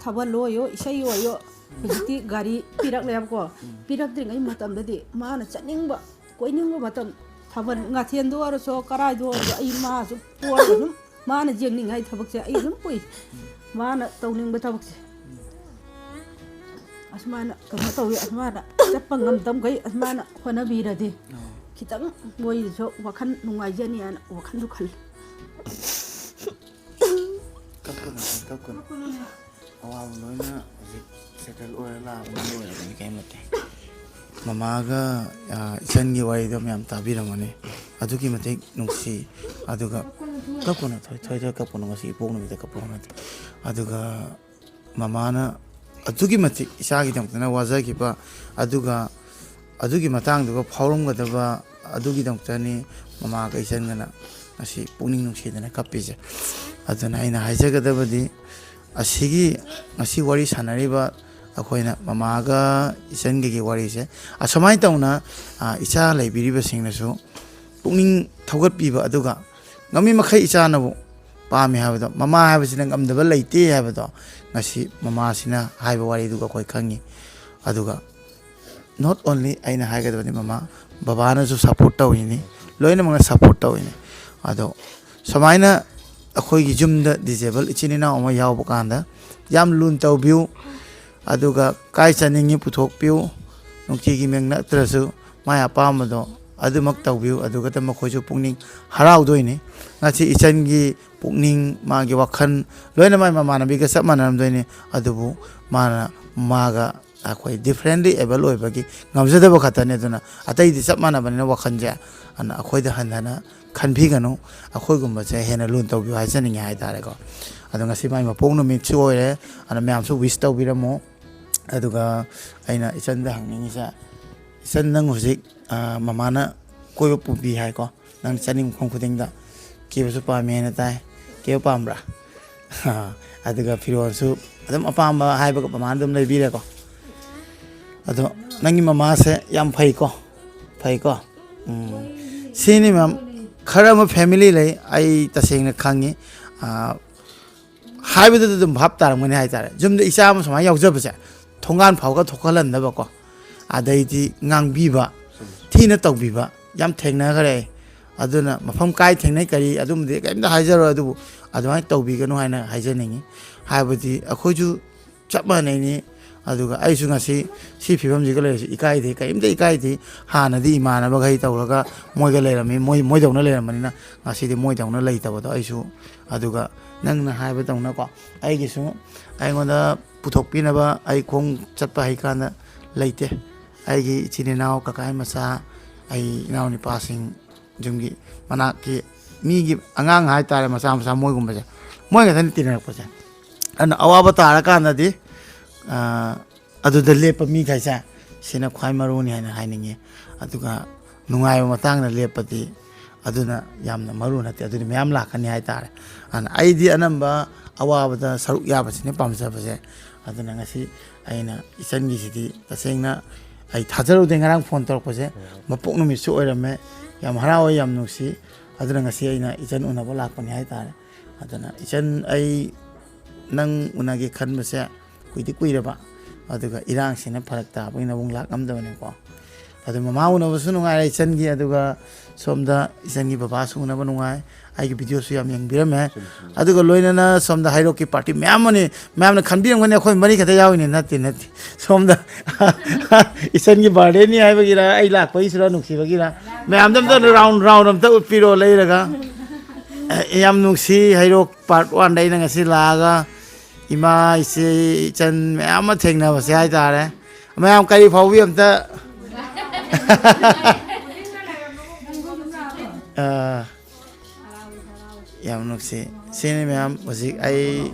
ꯊꯥꯕꯜ ꯑꯣꯏꯌꯣ, ꯏꯁꯩ ꯑꯣꯏꯌꯣ, ꯍꯧꯖꯤꯛꯇꯤ ꯒꯥꯔꯤ ꯄꯤꯔꯛꯂꯦꯕꯀꯣ꯫ ꯄꯤꯔꯛꯇ꯭ꯔꯤꯉꯩ ꯃꯇꯝꯗꯗꯤ ꯃꯥꯅ ꯆꯠꯅꯤꯡꯕ, ꯀꯣꯏꯅꯤꯡꯕ ꯃꯇꯝ, ꯊꯥꯕꯜ ꯃꯊꯦꯜꯗ ꯑꯣꯏꯔꯁꯨ, ꯀꯔꯥꯏꯗ ꯑꯣꯏꯔꯁꯨ, ꯑꯩ ꯃꯥꯁꯨ ꯄꯣꯔꯒ ꯑꯗꯨꯝ ꯃꯥꯅ ꯌꯦꯡꯅꯤꯡꯉꯥꯏ ꯊꯕꯛꯁꯦ ꯑꯩ ꯑꯗꯨꯝ ꯄꯨꯏ꯫ ꯃꯥꯅ ꯇꯧꯅꯤꯡꯕ ꯊꯕꯛꯁꯦ꯫ ꯑꯁꯨꯃꯥꯏꯅ ꯀꯩꯅꯣ ꯇꯧꯋꯤ, ꯑꯁꯨꯃꯥꯏꯅ ꯆꯠꯄ ꯉꯝꯗꯕꯈꯩ ꯑꯁꯨꯃꯥꯏꯅ ꯍꯣꯠꯅꯕꯤꯔꯗꯤ ꯑꯣ꯫ ꯈꯤꯇꯪ ꯃꯣꯏꯗꯁꯨ ꯋꯥꯈꯜ ꯅꯨꯡꯉꯥꯏꯖꯅꯤ ꯍꯥꯏꯅ ꯋꯥꯈꯜꯁꯨ ꯈꯜꯂꯤ꯫ ꯀꯞꯀꯅꯨ, ꯀꯞꯀꯅꯨ꯫ ꯑꯋꯥꯕ ꯂꯣꯏꯅ ꯍꯧꯖꯤꯛ ꯁꯦꯇꯜ ꯑꯣꯏꯔ ꯂꯥꯛꯑꯕꯅꯤ, ꯂꯣꯏꯔꯕꯅꯤ ꯀꯩꯝ ꯅꯠꯇꯦ꯫ ꯃꯃꯥꯒ, ꯑ, ꯏꯆꯟꯒꯤ ꯋꯥꯔꯤꯗꯣ ꯃꯌꯥꯝ ꯇꯥꯕꯤꯔꯝꯃꯅꯤ꯫ ꯑꯗꯨꯛꯀꯤ ꯃꯇꯤꯛ ꯅꯨꯡꯁꯤ꯫ ꯑꯗꯨꯒ ꯀꯞꯀꯅꯨ, ꯊꯣꯏ, ꯊꯣꯏ, ꯊꯣꯏ, ꯀꯞꯀꯅꯨ, ꯉꯁꯤ ꯏꯄꯣꯛ ꯅꯨꯃꯤꯠꯇ ꯀꯞꯄ ꯅꯠꯇꯦ꯫ ꯑꯗꯨꯒ ꯃꯃꯥꯅ ꯑꯗꯨꯛꯀꯤ ꯃꯇꯤꯛ ꯏꯆꯥꯒꯤꯗꯃꯛꯇꯅ ꯋꯥꯖꯈꯤꯕ, ꯑꯗꯨꯒ ꯑꯗꯨꯒꯤ ꯃꯇꯥꯡꯗꯨꯒ ꯐꯥꯎꯔꯝꯒꯗꯕ, ꯑꯗꯨꯒꯤꯗꯃꯛꯇꯅꯤ ꯃꯃꯥꯒ ꯏꯆꯟꯒꯅ ꯉꯁꯤ ꯄꯨꯛꯅꯤꯡ ꯅꯨꯡꯁꯤꯗꯅ ꯀꯞꯄꯤꯁꯦ꯫ ꯑꯗꯨꯅ ꯑꯩꯅ ꯍꯥꯏꯖꯒꯗꯕꯗꯤ, ꯑꯁꯤꯒꯤ ꯉꯁꯤ ꯋꯥꯔꯤ ꯁꯥꯟꯅꯔꯤꯕ ꯑꯩꯈꯣꯏꯅ ꯃꯃꯥꯒ ꯏꯆꯟꯒꯒꯤ ꯋꯥꯔꯤꯁꯦ ꯑꯁꯨꯃꯥꯏꯅ ꯇꯧꯅ, ꯑ, ꯏꯆꯥ ꯂꯩꯕꯤꯔꯤꯕꯁꯤꯡꯅꯁꯨ ꯄꯨꯛꯅꯤꯡ ꯊꯧꯒꯠꯄꯤꯕ, ꯑꯗꯨꯒ ꯉꯝꯃꯤ ꯃꯈꯩ ꯏꯆꯥꯅꯕꯨ ꯄꯥꯝꯃꯤ ꯍꯥꯏꯕꯗꯣ, ꯃꯃꯥ ꯍꯥꯏꯕꯁꯤꯅ ꯉꯝꯗꯕ ꯂꯩꯇꯦ ꯍꯥꯏꯕꯗꯣ ꯉꯁꯤ ꯃꯃꯥꯁꯤꯅ ꯍꯥꯏꯕ ꯋꯥꯔꯤꯗꯨꯒ ꯑꯩꯈꯣꯏ ꯈꯪꯉꯤ꯫ ꯑꯗꯨꯒ not only ꯑꯩꯅ ꯍꯥꯏꯒꯗꯕꯅꯤ, ꯃꯃꯥ ꯕꯕꯥꯅꯁꯨ ꯁꯞꯄꯣꯔꯠ ꯇꯧꯔꯤꯅꯤ, ꯂꯣꯏꯅꯃꯛꯅ ꯁꯞꯄꯣꯔꯠ ꯇꯧꯔꯤꯅꯤ꯫ ꯑꯗꯣ ꯁꯨꯃꯥꯏꯅ ꯑꯩꯈꯣꯏꯒꯤ ꯌꯨꯝꯗ ꯗꯤꯖꯦꯕꯜ ꯏꯆꯤꯟ ꯏꯅꯥꯎ ꯑꯃ ꯌꯥꯎꯕ ꯀꯥꯟꯗ ꯌꯥꯝ ꯂꯨꯅ ꯇꯧꯕꯤꯌꯨ꯫ ꯑꯗꯨꯒ ꯀꯥꯏ ꯆꯠꯅꯤꯡꯉꯤ ꯄꯨꯊꯣꯛꯄꯤꯌꯨ, ꯅꯨꯡꯇꯤꯒꯤ ꯃꯦꯡ ꯅꯠꯇ꯭ꯔꯁꯨ ꯃꯥꯏ ꯑꯄꯥꯝꯕꯗꯣ ꯑꯗꯨꯃꯛ ꯇꯧꯕꯤꯌꯨ꯫ ꯑꯗꯨꯒꯇ ꯃꯈꯣꯏꯁꯨ ꯄꯨꯛꯅꯤꯡ ꯍꯔꯥꯎꯗꯣꯏꯅꯤ꯫ ꯉꯁꯤ ꯏꯆꯟꯒꯤ ꯄꯨꯛꯅꯤꯡ, ꯃꯥꯒꯤ ꯋꯥꯈꯜ ꯂꯣꯏꯅ ꯃꯥꯏ ꯃꯃꯥꯟꯅꯕꯤꯒ ꯆꯞ ꯃꯥꯟꯅꯔꯝꯗꯣꯏꯅꯤ꯫ ꯑꯗꯨꯕꯨ ꯃꯥꯅ, ꯃꯥꯒ ꯑꯩꯈꯣꯏ ꯗꯤꯐ꯭ꯔꯦꯟꯂꯤ ꯑꯦꯕꯜ ꯑꯣꯏꯕꯒꯤ ꯉꯝꯖꯗꯕ ꯈꯛꯇꯅꯤ꯫ ꯑꯗꯨꯅ ꯑꯇꯩꯗꯤ ꯆꯞ ꯃꯥꯟꯅꯕꯅꯤꯅ ꯋꯥꯈꯜꯁꯦ, ꯑꯗꯨꯅ ꯑꯩꯈꯣꯏꯗ ꯍꯟꯊꯅ ꯈꯟꯕꯤꯒꯅꯨ꯫ ꯑꯩꯈꯣꯏꯒꯨꯝꯕꯁꯦ ꯍꯦꯟꯅ ꯂꯨꯅ ꯇꯧꯕꯤꯌꯨ ꯍꯥꯏꯖꯅꯤꯡꯉꯤ ꯍꯥꯏꯇꯥꯔꯦꯀꯣ꯫ ꯑꯗꯣ ꯉꯁꯤ ꯃꯥꯏ ꯃꯄꯣꯛ ꯅꯨꯃꯤꯠꯁꯨ ꯑꯣꯏꯔꯦ, ꯑꯗꯨꯅ ꯃꯌꯥꯝꯁꯨ ꯋꯤꯁ ꯇꯧꯕꯤꯔꯝꯃꯣ꯫ ꯑꯗꯨꯒ ꯑꯩꯅ ꯏꯆꯟꯗ ꯍꯪꯅꯤꯡꯉꯤꯁꯦ, ꯏꯆꯟ, ꯅꯪ ꯍꯧꯖꯤꯛ, ꯑ, ꯃꯃꯥꯅ ꯀꯣꯏꯕ ꯄꯨꯕꯤ ꯍꯥꯏꯀꯣ, ꯅꯪ ꯆꯠꯅꯤꯡꯕ ꯃꯐꯝ ꯈꯨꯗꯤꯡꯗ꯫ ꯀꯦꯕꯁꯨ ꯄꯥꯝꯃꯤ ꯍꯥꯏꯅ ꯇꯥꯏ, ꯀꯦꯕ ꯄꯥꯝꯕ꯭ꯔꯥ? ꯑꯗꯨꯒ ꯐꯤꯔꯣꯜꯁꯨ ꯑꯗꯨꯝ ꯑꯄꯥꯝꯕ ꯍꯥꯏꯕꯒ ꯃꯃꯥꯅ ꯑꯗꯨꯝ ꯂꯩꯕꯤꯔꯦꯀꯣ꯫ ꯑꯗꯣ ꯅꯪꯒꯤ ꯃꯃꯥꯁꯦ ꯌꯥꯝ ꯐꯩꯀꯣ, ꯐꯩꯀꯣ꯫ ꯎꯝ꯫ ꯁꯤꯅꯤ ꯃꯦꯝ, ꯈꯔ ꯑꯃ ꯐꯦꯃꯤꯂꯤ ꯂꯩ, ꯑꯩ ꯇꯁꯦꯡꯅ ꯈꯪꯉꯤ꯫ ꯑ, ꯍꯥꯏꯕꯗꯨꯗ ꯑꯗꯨꯝ ꯚꯥꯞ ꯇꯥꯔꯝꯒꯅꯤ ꯍꯥꯏꯇꯥꯔꯦ꯫ ꯌꯨꯝꯗ ꯏꯆꯥ ꯑꯃ ꯁꯨꯃꯥꯏꯅ ꯌꯥꯎꯖꯕꯁꯦ, ꯊꯣꯡꯒꯥꯟ ꯐꯥꯎꯒ ꯊꯣꯛꯍꯜꯂꯝꯗꯕꯀꯣ, ꯑꯗꯩꯗꯤ ꯉꯥꯡꯕꯤꯕ, ꯊꯤꯅ ꯇꯧꯕꯤꯕ ꯌꯥꯝ ꯊꯦꯡꯅꯈ꯭ꯔꯦ ꯑꯩ꯫ ꯑꯗꯨꯅ ꯃꯐꯝ ꯀꯥꯏ ꯊꯦꯡꯅꯩ ꯀꯔꯤ, ꯑꯗꯨꯝꯕꯗꯤ ꯀꯔꯤꯝꯇ ꯍꯥꯏꯖꯔꯣꯏ, ꯑꯗꯨꯕꯨ ꯑꯗꯨꯃꯥꯏꯅ ꯇꯧꯕꯤꯒꯅꯨ ꯍꯥꯏꯅ ꯍꯥꯏꯖꯅꯤꯡꯉꯤ꯫ ꯍꯥꯏꯕꯗꯤ ꯑꯩꯈꯣꯏꯁꯨ ꯆꯞ ꯃꯥꯟꯅꯩꯅꯤ꯫ ꯑꯗꯨꯒ ꯑꯩꯁꯨ ꯉꯁꯤ ꯁꯤ ꯐꯤꯕꯝꯁꯤꯒ ꯂꯩꯔꯤꯁꯤ ꯏꯀꯥꯏꯗꯦ, ꯀꯔꯤꯝꯇ ꯏꯀꯥꯏꯗꯦ꯫ ꯍꯥꯟꯅꯗꯤ ꯏꯃꯥꯟꯅꯕꯈꯩ ꯇꯧꯔꯒ ꯃꯣꯏꯒ ꯂꯩꯔꯝꯃꯤ, ꯃꯣꯏ, ꯃꯣꯏꯗꯧꯅ ꯂꯩꯔꯝꯕꯅꯤꯅ ꯉꯁꯤꯗꯤ ꯃꯣꯏꯗꯧꯅ ꯂꯩꯇꯕꯗꯣ ꯑꯩꯁꯨ꯫ ꯑꯗꯨꯒ ꯅꯪꯅ ꯍꯥꯏꯕꯗꯧꯅꯀꯣ, ꯑꯩꯒꯤꯁꯨ ꯑꯩꯉꯣꯟꯗ ꯄꯨꯊꯣꯛꯄꯤꯅꯕ ꯑꯩ ꯈꯣꯡ ꯆꯠꯄ ꯍꯩꯀꯥꯟꯗ ꯂꯩꯇꯦ꯫ ꯑꯩꯒꯤ ꯏꯆꯤꯟ ꯏꯅꯥꯎ, ꯀꯀꯥꯒꯤ ꯃꯆꯥ, ꯑꯩ ꯏꯅꯥꯎ ꯅꯨꯄꯥꯁꯤꯡ, ꯌꯨꯝꯒꯤ ꯃꯅꯥꯛꯀꯤ ꯃꯤꯒꯤ ꯑꯉꯥꯡ ꯍꯥꯏꯇꯥꯔꯦ, ꯃꯆꯥ ꯃꯆꯥ ꯃꯣꯏꯒꯨꯝꯕꯁꯦ, ꯃꯣꯏ ꯈꯛꯇꯅꯤ ꯇꯤꯟꯅꯔꯛꯄꯁꯦ꯫ ꯑꯗꯨꯅ ꯑꯋꯥꯕ ꯇꯥꯔꯀꯥꯟꯗꯗꯤ, ꯑ, ꯑꯗꯨꯗ ꯂꯦꯞꯄ ꯃꯤꯈꯩꯁꯦ, ꯁꯤꯅ ꯈ꯭ꯋꯥꯏ ꯃꯔꯨꯅꯤ ꯍꯥꯏꯅ ꯍꯥꯏꯅꯤꯡꯉꯤ꯫ ꯑꯗꯨꯒ ꯅꯨꯡꯉꯥꯏꯕ ꯃꯇꯥꯡꯗ ꯂꯦꯞꯄꯗꯤ ꯑꯗꯨꯅ ꯌꯥꯝꯅ ꯃꯔꯨ ꯅꯠꯇꯦ, ꯑꯗꯨꯗꯤ ꯃꯌꯥꯝ ꯂꯥꯛꯀꯅꯤ ꯍꯥꯏꯇꯥꯔꯦ꯫ ꯑꯗꯨꯅ ꯑꯩꯗꯤ ꯑꯅꯝꯕ ꯑꯋꯥꯕꯗ ꯁꯔꯨꯛ ꯌꯥꯕꯁꯤꯅ ꯄꯥꯝꯖꯕꯁꯦ꯫ ꯑꯗꯨꯅ ꯉꯁꯤ ꯑꯩꯅ ꯏꯆꯟꯒꯤꯁꯤꯗꯤ ꯇꯁꯦꯡꯅ ꯑꯩ ꯊꯥꯖꯔꯨꯗꯦ, ꯉꯔꯥꯡ ꯐꯣꯟ ꯇꯧꯔꯛꯄꯁꯦ꯫ ꯃꯄꯣꯛ ꯅꯨꯃꯤꯠꯁꯨ ꯑꯣꯏꯔꯝꯃꯦ꯫ ꯌꯥꯝ ꯍꯔꯥꯎꯋꯦ, ꯌꯥꯝ ꯅꯨꯡꯁꯤ꯫ ꯑꯗꯨꯅ ꯉꯁꯤ ꯑꯩꯅ ꯏꯆꯟ ꯎꯅꯕ ꯂꯥꯛꯄꯅꯤ ꯍꯥꯏꯇꯥꯔꯦ꯫ ꯑꯗꯨꯅ ꯏꯆꯟ, ꯑꯩ ꯅꯪ ꯎꯅꯒꯦ ꯈꯟꯕꯁꯦ ꯀꯨꯏꯗꯤ ꯀꯨꯏꯔꯕ, ꯑꯗꯨꯒ ꯏꯔꯥꯡꯁꯤꯅ ꯐꯔꯛ ꯇꯥꯕꯒꯤ ꯅꯕꯨꯡ ꯂꯥꯛꯉꯝꯗꯕꯅꯤꯀꯣ꯫ ꯑꯗꯨ ꯃꯃꯥ ꯎꯅꯕꯁꯨ ꯅꯨꯡꯉꯥꯏꯔꯦ ꯏꯆꯟꯒꯤ, ꯑꯗꯨꯒ ꯁꯣꯝꯗ ꯏꯆꯟꯒꯤ ꯕꯕꯥꯁꯨ ꯎꯅꯕ ꯅꯨꯡꯉꯥꯏ꯫ ꯑꯩꯒꯤ ꯚꯤꯗꯤꯑꯣꯁꯨ ꯌꯥꯝ ꯌꯦꯡꯕꯤꯔꯝꯃꯦ꯫ ꯆꯨꯝꯃꯤ, ꯆꯨꯝꯃꯤ꯫ ꯑꯗꯨꯒ ꯂꯣꯏꯅꯅ ꯁꯣꯝꯗ ꯍꯩꯔꯣꯛꯀꯤ ꯄꯥꯔꯇꯤ ꯃꯌꯥꯝ ꯑꯃꯅꯤ꯫ ꯃꯌꯥꯝꯅ ꯈꯟꯕꯤꯔꯝꯒꯅꯤ ꯑꯩꯈꯣꯏ ꯃꯔꯤ ꯈꯛꯇ ꯌꯥꯎꯏꯅꯦ꯫ ꯅꯠꯇꯦ, ꯅꯠꯇꯦ꯫ ꯁꯣꯝꯗ ꯏꯆꯟꯒꯤ ꯕꯥꯔꯗꯦꯅꯤ ꯍꯥꯏꯕꯒꯤꯔ, ꯑꯩ ꯂꯥꯛꯄꯒꯤꯁꯨꯔ ꯅꯨꯡꯁꯤꯕꯒꯤꯔ, ꯃꯌꯥꯝꯗ ꯑꯝꯇ ꯔꯥꯎꯟ, ꯔꯥꯎꯟ ꯑꯝꯇ ꯎꯠꯄꯤꯔꯣ ꯂꯩꯔꯒ꯫ ꯑꯦ, ꯌꯥꯝ ꯅꯨꯡꯁꯤ, ꯍꯩꯔꯣꯛ ꯄꯥꯔꯠ ꯋꯥꯟꯗ ꯑꯩꯅ ꯉꯁꯤ ꯂꯥꯛꯑꯒ ꯏꯃꯥ, ꯏꯆꯦ, ꯏꯆꯟ ꯃꯌꯥꯝ ꯑꯃ ꯊꯦꯡꯅꯕꯁꯦ ꯍꯥꯏꯇꯥꯔꯦ꯫ ꯃꯌꯥꯝ ꯀꯔꯤ ꯐꯥꯎꯕꯤ ꯑꯝꯇ꯫ ꯑꯥ, ꯌꯥꯝ ꯅꯨꯡꯁꯤ꯫ ꯁꯤꯅꯤ ꯃꯌꯥꯝ, ꯍꯧꯖꯤꯛ ꯑꯩ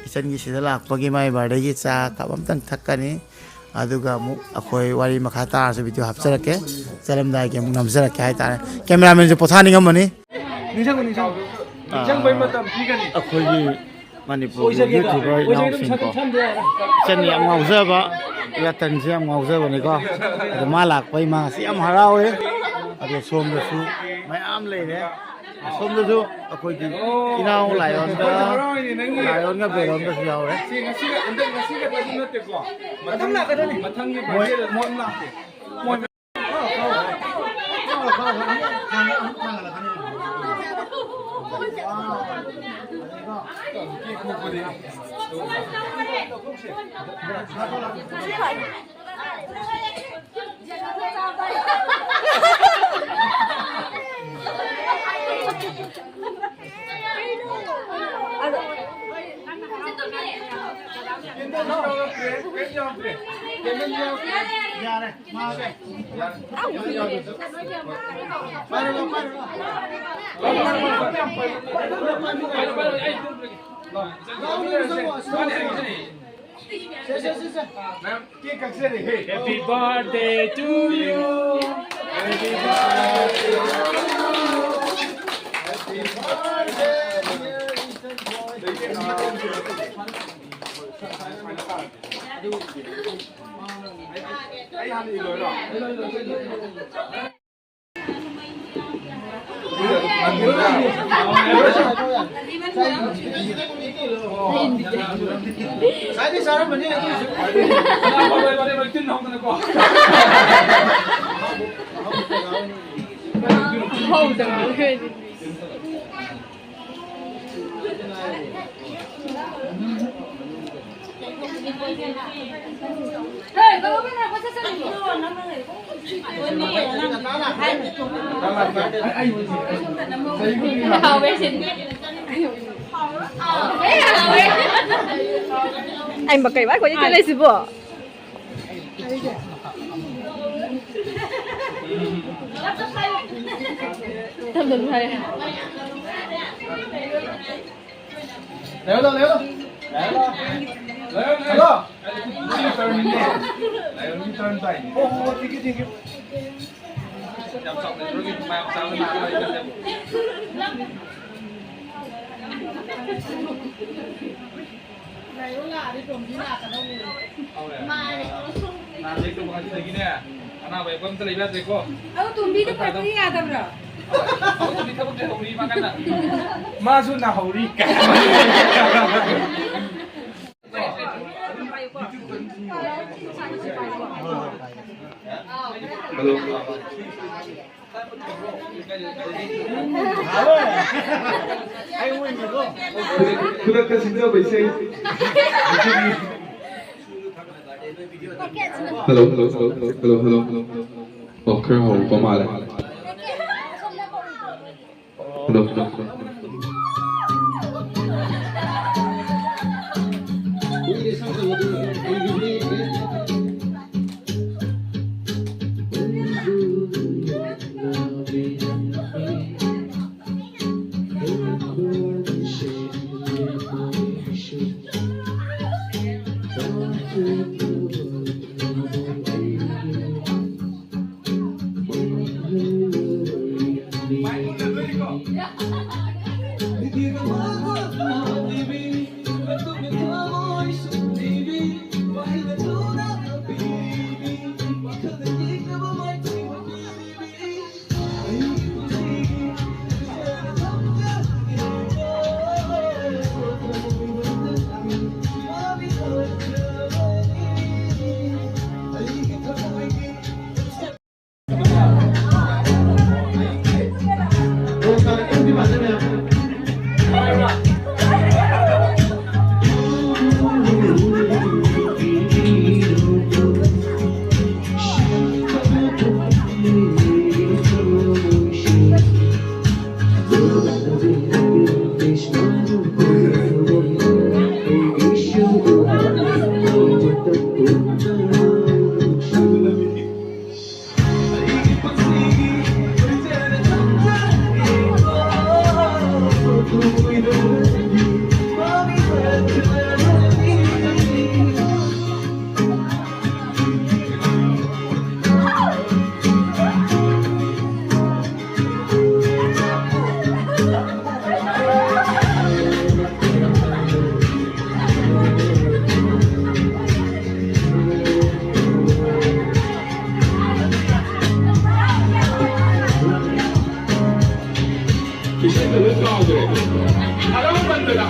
ꯏꯆꯟꯒꯤ ꯁꯤꯗ ꯂꯥꯛꯄꯒꯤ ꯃꯥꯏ ꯕꯥꯔꯗꯦꯒꯤ ꯆꯥ ꯀꯞ ꯑꯝꯇꯪ ꯊꯛꯀꯅꯤ꯫ ꯑꯗꯨꯒ ꯑꯃꯨꯛ ꯑꯩꯈꯣꯏ ꯋꯥꯔꯤ ꯃꯈꯥ ꯇꯥꯔꯁꯨ ꯚꯤꯗꯤꯑꯣ ꯍꯥꯞꯆꯔꯛꯀꯦ꯫ ꯆꯠꯂꯝꯗꯥꯏꯒꯤ ꯑꯃꯨꯛ ꯅꯝꯖꯔꯛꯀꯦ ꯍꯥꯏꯇꯥꯔꯦ꯫ ꯀꯦꯃꯦꯔꯥꯃꯦꯟꯁꯨ ꯄꯣꯊꯥꯅꯤꯡꯉꯝꯃꯅꯤ꯫ ꯅꯤꯡꯁꯤꯡꯉꯨ, ꯅꯤꯡꯁꯤꯡꯉꯨ꯫ ꯅꯤꯡꯁꯤꯡꯕꯒꯤ ꯃꯇꯝ ꯄꯤꯒꯅꯤ꯫ ꯑꯩꯈꯣꯏꯒꯤ ꯃꯅꯤꯄꯨꯔꯒꯤ ꯑꯣꯏꯖꯒꯦ, YouTuber ꯑꯣꯏꯖꯒꯦ, ꯏꯅꯥꯎꯁꯤꯡꯀꯣ, ꯁꯛ ꯈꯟꯕ ꯌꯥꯔꯦ꯫ ꯏꯆꯟ ꯌꯥꯝ ꯉꯥꯎꯖꯕ, ꯔꯇꯟꯁꯦ ꯌꯥꯝ ꯉꯥꯎꯖꯕꯅꯤꯀꯣ꯫ ꯑꯗꯣ ꯃꯥ ꯂꯥꯛꯄꯩ ꯃꯥ ꯉꯁꯤ ꯌꯥꯝ ꯍꯔꯥꯎꯋꯦ꯫ ꯑꯗꯣ ꯁꯣꯝꯗꯁꯨ ꯃꯌꯥꯝ ꯂꯩꯔꯦ꯫ ꯁꯣꯝꯗꯁꯨ ꯑꯩꯈꯣꯏꯒꯤ ꯏꯅꯥꯎ ꯂꯥꯏꯑꯣꯟꯒ, ꯑꯩꯈꯣꯏꯁꯨ ꯍꯔꯥꯎꯔꯤꯅꯦ ꯅꯪꯒꯤ ꯂꯥꯏꯑꯣꯟꯒ ꯕꯦꯂꯣꯟꯒꯁꯨ ꯌꯥꯎꯔꯦ꯫ ꯁꯤ ꯉꯁꯤ, ꯍꯟꯗꯛ ꯉꯁꯤ ꯈꯛꯇꯁꯨ ꯅꯠꯇꯦꯀꯣ꯫ ꯃꯊꯪ ꯂꯥꯛꯀꯗꯣꯏꯅꯤ꯫ ꯃꯊꯪꯒꯤ ꯃꯣꯏ, ꯕꯥꯔꯗꯦꯗꯁꯨ ꯃꯣꯏ, ꯑꯗꯨꯝ ꯂꯥꯛꯀꯦ꯫ ꯃꯣꯏ ꯌꯥꯔꯦ, ꯃꯥꯒꯦ꯫ ꯁꯦ, ꯁꯦ, ꯁꯦ, ꯁꯦ꯫ Cake ꯀꯛꯆꯔꯦꯍꯦ꯫ Happy birthday to you. Happy birthday to you. Happy birthday, dear Eastern boy. ꯑꯩ ꯍꯥꯟꯅ ꯏꯔꯣꯏꯔꯣ? ꯉꯁꯥꯏꯗꯤ ꯆꯥꯔꯝꯕꯅꯤ, ꯑꯗꯨ ꯑꯣꯏꯁꯨ꯫ ꯍꯧꯗꯕꯅꯤ꯫ ꯑꯩ ꯃꯀꯩ ꯋꯥꯏ ꯈꯣꯏ ꯏꯀꯩ ꯂꯩꯁꯤꯕꯣ꯫ ꯊꯝꯗꯕ ꯐꯔꯦ꯫ ꯂꯩꯌꯣ, ꯂꯩꯌꯣ, ꯂꯩꯌꯣ꯫ ꯂꯩꯌꯣ, ꯂꯩꯌꯣ꯫ ꯍꯜꯂꯣ꯫ ꯂꯩꯌꯣ, ꯃꯤ ꯇꯔꯟ ꯇꯥꯏꯅꯦ꯫ ꯑꯣ, ꯍꯣ, ꯍꯣ, thank you, thank you꯫ ꯌꯥꯝ ꯆꯥꯎꯅ ꯂꯩꯇ꯭ꯔꯣ? ꯃꯌꯥꯝ ꯆꯥꯕ ꯂꯥꯛꯑꯒ ꯂꯩꯕꯅꯦ꯫ ꯂꯩꯌꯣ, ꯂꯥꯛꯑꯗꯤ ꯇꯣꯝꯕꯤ ꯂꯥꯛꯀꯗꯧꯅꯦ꯫ ꯃꯥꯅꯦ꯫ ꯅꯍꯥꯟ ꯆꯦꯛ ꯇꯧꯕ ꯉꯁꯤꯗꯒꯤꯅꯦ꯫ ꯑꯅꯥꯕ ꯌꯦꯛꯄ ꯑꯝꯇ ꯂꯩꯕ ꯌꯥꯗ꯭ꯔꯦꯀꯣ꯫ ꯑꯗꯣ ꯇꯣꯝꯕꯤꯗꯣ ꯐꯔꯛꯇꯤ ꯌꯥꯗꯕ꯭ꯔꯣ? ꯇꯣꯝꯕꯤ ꯊꯕꯛ ꯂꯩꯍꯧꯔꯤ ꯃꯥ ꯀꯟꯅ꯫ ꯃꯥꯁꯨ ꯅꯥꯍꯧꯔꯤ꯫ ꯍꯜꯂꯣ꯫ ꯈꯨꯗꯛꯇ ꯁꯤꯟꯖꯕ ꯏꯁꯩ꯫ Hello, hello, hello, hello, hello. ꯑꯣ, ꯈꯔ ꯍꯧꯔꯛꯄ ꯃꯥꯜꯂꯦ꯫ Hello, hello, hello. ꯏꯁꯩꯗ ꯂꯣꯏ ꯀꯥꯎꯈ꯭ꯔꯦ꯫ ꯍꯔꯥꯎꯃꯟꯗꯅ꯫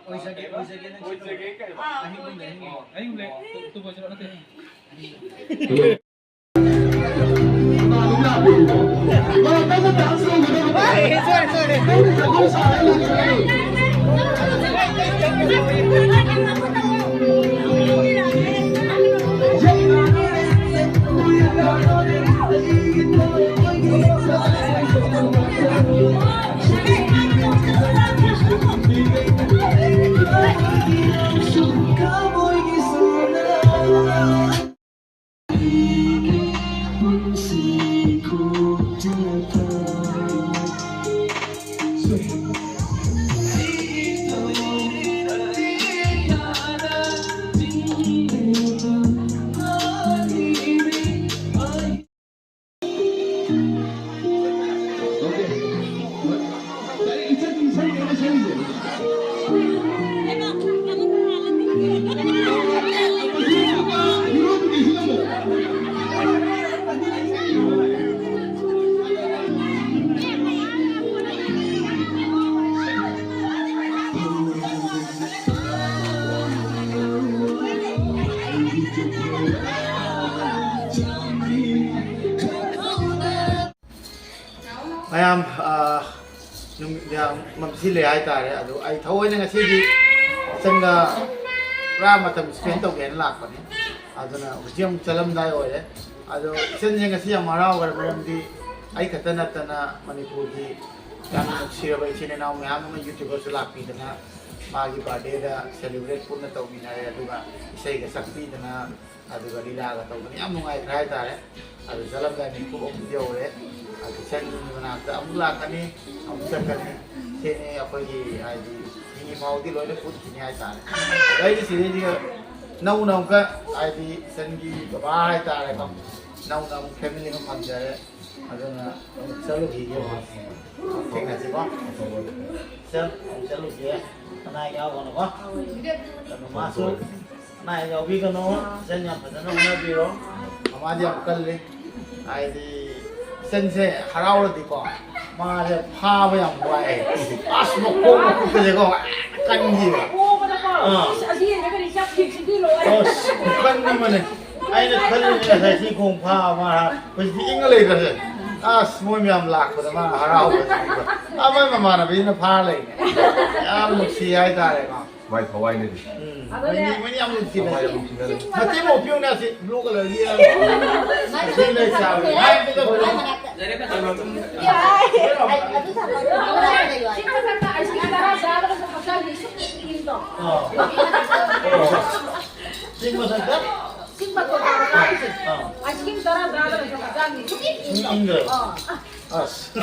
ꯑꯣꯏꯖꯒꯦ, ꯑꯣꯏꯖꯒꯦ, ꯅꯪ ꯑꯣꯏꯖꯒꯦ ꯀꯩ ꯍꯥꯏꯕ? ꯑꯍꯤꯡ ꯂꯩ, ꯑꯍꯤꯡ ꯂꯩ꯫ ꯑꯍꯤꯡ ꯂꯩ꯫ ꯇꯨ-, ꯇꯨ ꯕꯣꯏ ꯆꯠꯂꯣ, ꯅꯠꯇꯦ꯫ ꯃꯌꯥꯝ, ꯑ, ꯅꯨꯃꯤꯗꯥꯡ ꯃꯝꯁꯤꯜꯂꯦ ꯍꯥꯏꯇꯥꯔꯦ꯫ ꯑꯗꯣ ꯑꯩ ꯊꯑꯣꯏꯅ ꯉꯁꯤꯗꯤ ꯏꯆꯟꯒ ꯄꯨꯔꯥ ꯃꯇꯝ spend ꯇꯧꯒꯦꯅ ꯂꯥꯛꯄꯅꯦ꯫ ꯑꯗꯨꯅ ꯍꯧꯖꯤꯛ ꯑꯃꯨꯛ ꯆꯠꯂꯝꯗꯥꯏ ꯑꯣꯏꯔꯦ꯫ ꯑꯗꯣ ꯏꯆꯟꯁꯦ ꯉꯁꯤ ꯌꯥꯝ ꯍꯔꯥꯎꯈ꯭ꯔꯦ, ꯃꯔꯝꯗꯤ ꯑꯩ ꯈꯛꯇ ꯅꯠꯇꯅ ꯃꯅꯤꯄꯨꯔꯒꯤ ꯌꯥꯝꯅ ꯅꯨꯡꯁꯤꯔꯕ ꯏꯆꯤꯟ ꯏꯅꯥꯎ ꯃꯌꯥꯝ ꯑꯃ YouTuberꯁꯨ ꯂꯥꯛꯄꯤꯗꯅ ꯃꯥꯒꯤ birthdayꯗ celebrate ꯄꯨꯟꯅ ꯇꯧꯃꯤꯟꯅꯔꯦ꯫ ꯑꯗꯨꯒ ꯏꯁꯩꯒ ꯁꯛꯄꯤꯗꯅ ꯑꯗꯨꯒ ꯂꯤꯂꯥꯒ ꯇꯧꯗꯅ ꯌꯥꯝ ꯅꯨꯡꯉꯥꯏꯈ꯭ꯔꯦ ꯍꯥꯏꯇꯥꯔꯦ꯫ ꯑꯗꯨ ꯆꯠꯂꯝꯗꯥꯏ ꯃꯤꯀꯨꯞ ꯑꯃꯨꯛ ꯌꯧꯔꯦ꯫ ꯑꯗꯨ ꯏꯆꯟꯒꯤ ꯃꯅꯥꯛꯇ ꯑꯃꯨꯛ ꯂꯥꯛꯀꯅꯤ, ꯑꯃꯨꯛ ꯆꯠꯀꯅꯤ꯫ ꯁꯤꯅꯤ ꯑꯩꯈꯣꯏꯒꯤ ꯍꯥꯏꯗꯤ ꯍꯤꯡꯉꯤ ꯐꯥꯎꯗꯤ ꯂꯣꯏꯅ ꯄꯨꯠꯈꯤꯅꯤ ꯍꯥꯏꯇꯥꯔꯦ꯫ ꯑꯗꯩꯗꯤ ꯁꯤꯗꯩꯁꯤꯗ ꯅꯧꯅ ꯑꯃꯨꯛꯀ ꯍꯥꯏꯗꯤ ꯏꯆꯟꯒꯤ ꯕꯕꯥ ꯍꯥꯏꯇꯥꯔꯦꯀꯣ, ꯅꯧꯅ ꯑꯃꯨꯛ ꯐꯦꯃꯤꯂꯤ ꯑꯃ ꯐꯪꯖꯔꯦ꯫ ꯑꯗꯨꯅ ꯑꯃꯨꯛ ꯆꯠꯂꯨꯈꯤꯒꯦ꯫ ꯊꯦꯡꯅꯁꯤꯀꯣ꯫ ꯆꯠ-, ꯑꯃꯨꯛ ꯆꯠꯂꯨꯒꯦ꯫ ꯑꯅꯥ ꯑꯌꯦꯛ ꯌꯥꯎꯒꯅꯨꯀꯣ꯫ ꯑꯗꯨ ꯃꯥꯁꯨ ꯑꯅꯥ ꯑꯌꯦꯛ ꯌꯥꯎꯕꯤꯒꯅꯨ꯫ ꯏꯆꯟ ꯌꯥꯝ ꯐꯖꯅ ꯍꯣꯠꯅꯕꯤꯔꯣ꯫ ꯃꯃꯥꯗꯤ ꯌꯥꯝ ꯀꯜꯂꯤ꯫ ꯍꯥꯏꯗꯤ ꯏꯆꯟꯁꯦ ꯍꯔꯥꯎꯔꯗꯤꯀꯣ, ꯃꯥꯁꯦ ꯐꯥꯕ ꯌꯥꯝ ꯋꯥꯏ꯫ ꯑꯁ, ꯃꯈꯣꯡ ꯃꯈꯨꯠꯀꯁꯦꯀꯣ ꯀꯟꯈꯤꯕ꯫ ꯑꯥ꯫ ꯑꯁ, ꯈꯨꯀꯟ ꯑꯃꯅꯦ꯫ ꯑꯩꯅ ꯈꯜꯂꯤꯅꯦ ꯉꯁꯥꯏ ꯁꯤ ꯈꯣꯡ ꯐꯥ ꯑꯃ, ꯍꯧꯖꯤꯛꯇꯤ ꯏꯪꯉ ꯂꯩꯈ꯭ꯔꯦ꯫ ꯑꯁ, ꯃꯣꯏ ꯃꯌꯥꯝ ꯂꯥꯛꯄꯗ ꯃꯥ ꯍꯔꯥꯎꯕꯁꯤꯗꯤꯀꯣ꯫ ꯑꯥ, ꯃꯣꯏ ꯃꯃꯥꯟꯅꯕꯤꯅ ꯐꯥ ꯂꯩꯅꯦ꯫ ꯌꯥꯝ ꯅꯨꯡꯁꯤ ꯍꯥꯏꯇꯥꯔꯦꯀꯣ꯫ ꯃꯥꯏ ꯊꯋꯥꯏꯅꯗꯤ꯫ ꯎꯝ꯫ ꯑꯗꯨꯅꯦ꯫ ꯃꯣꯏꯅꯤ, ꯃꯣꯏꯅꯤ ꯌꯥꯝ ꯅꯨꯡꯁꯤꯅꯩ꯫ ꯊꯋꯥꯏ ꯌꯥꯝ ꯅꯨꯡꯁꯤꯅꯔꯦ꯫ ꯃꯇꯦꯛ ꯑꯃ ꯎꯞꯄꯤꯌꯨꯅꯦ ꯑꯁꯤ blue colourꯒꯤ꯫ ꯁꯤ ꯂꯩ ꯆꯥꯕꯅꯤ꯫ ꯍꯥꯏ, ꯑꯗꯨꯒ ꯑꯗꯨ ꯊꯝꯃꯣ꯫ ꯁꯤ ꯃꯊꯛꯇ ice cream ꯇꯔꯥ ꯆꯥꯕꯗꯁꯨ ꯍꯛꯆꯥꯡꯗꯤ ꯁꯨꯛ ꯏꯪ ꯏꯪꯗꯣ꯫ ꯑꯥ꯫ ꯁꯤ ꯃꯊꯛꯇ? ꯁꯤ ꯃꯊꯛꯇ ꯍꯥꯏꯁꯦ꯫ ꯑꯥ꯫ Ice cream ꯇꯔꯥ ꯆꯥꯕꯗꯁꯨ ꯍꯛꯆꯥꯡꯗꯤ ꯁꯨꯛ ꯏꯪ ꯏꯪꯗꯣ꯫ ꯏꯪꯗ꯭ꯔꯣ? ꯑꯥ꯫ ꯑꯁ꯫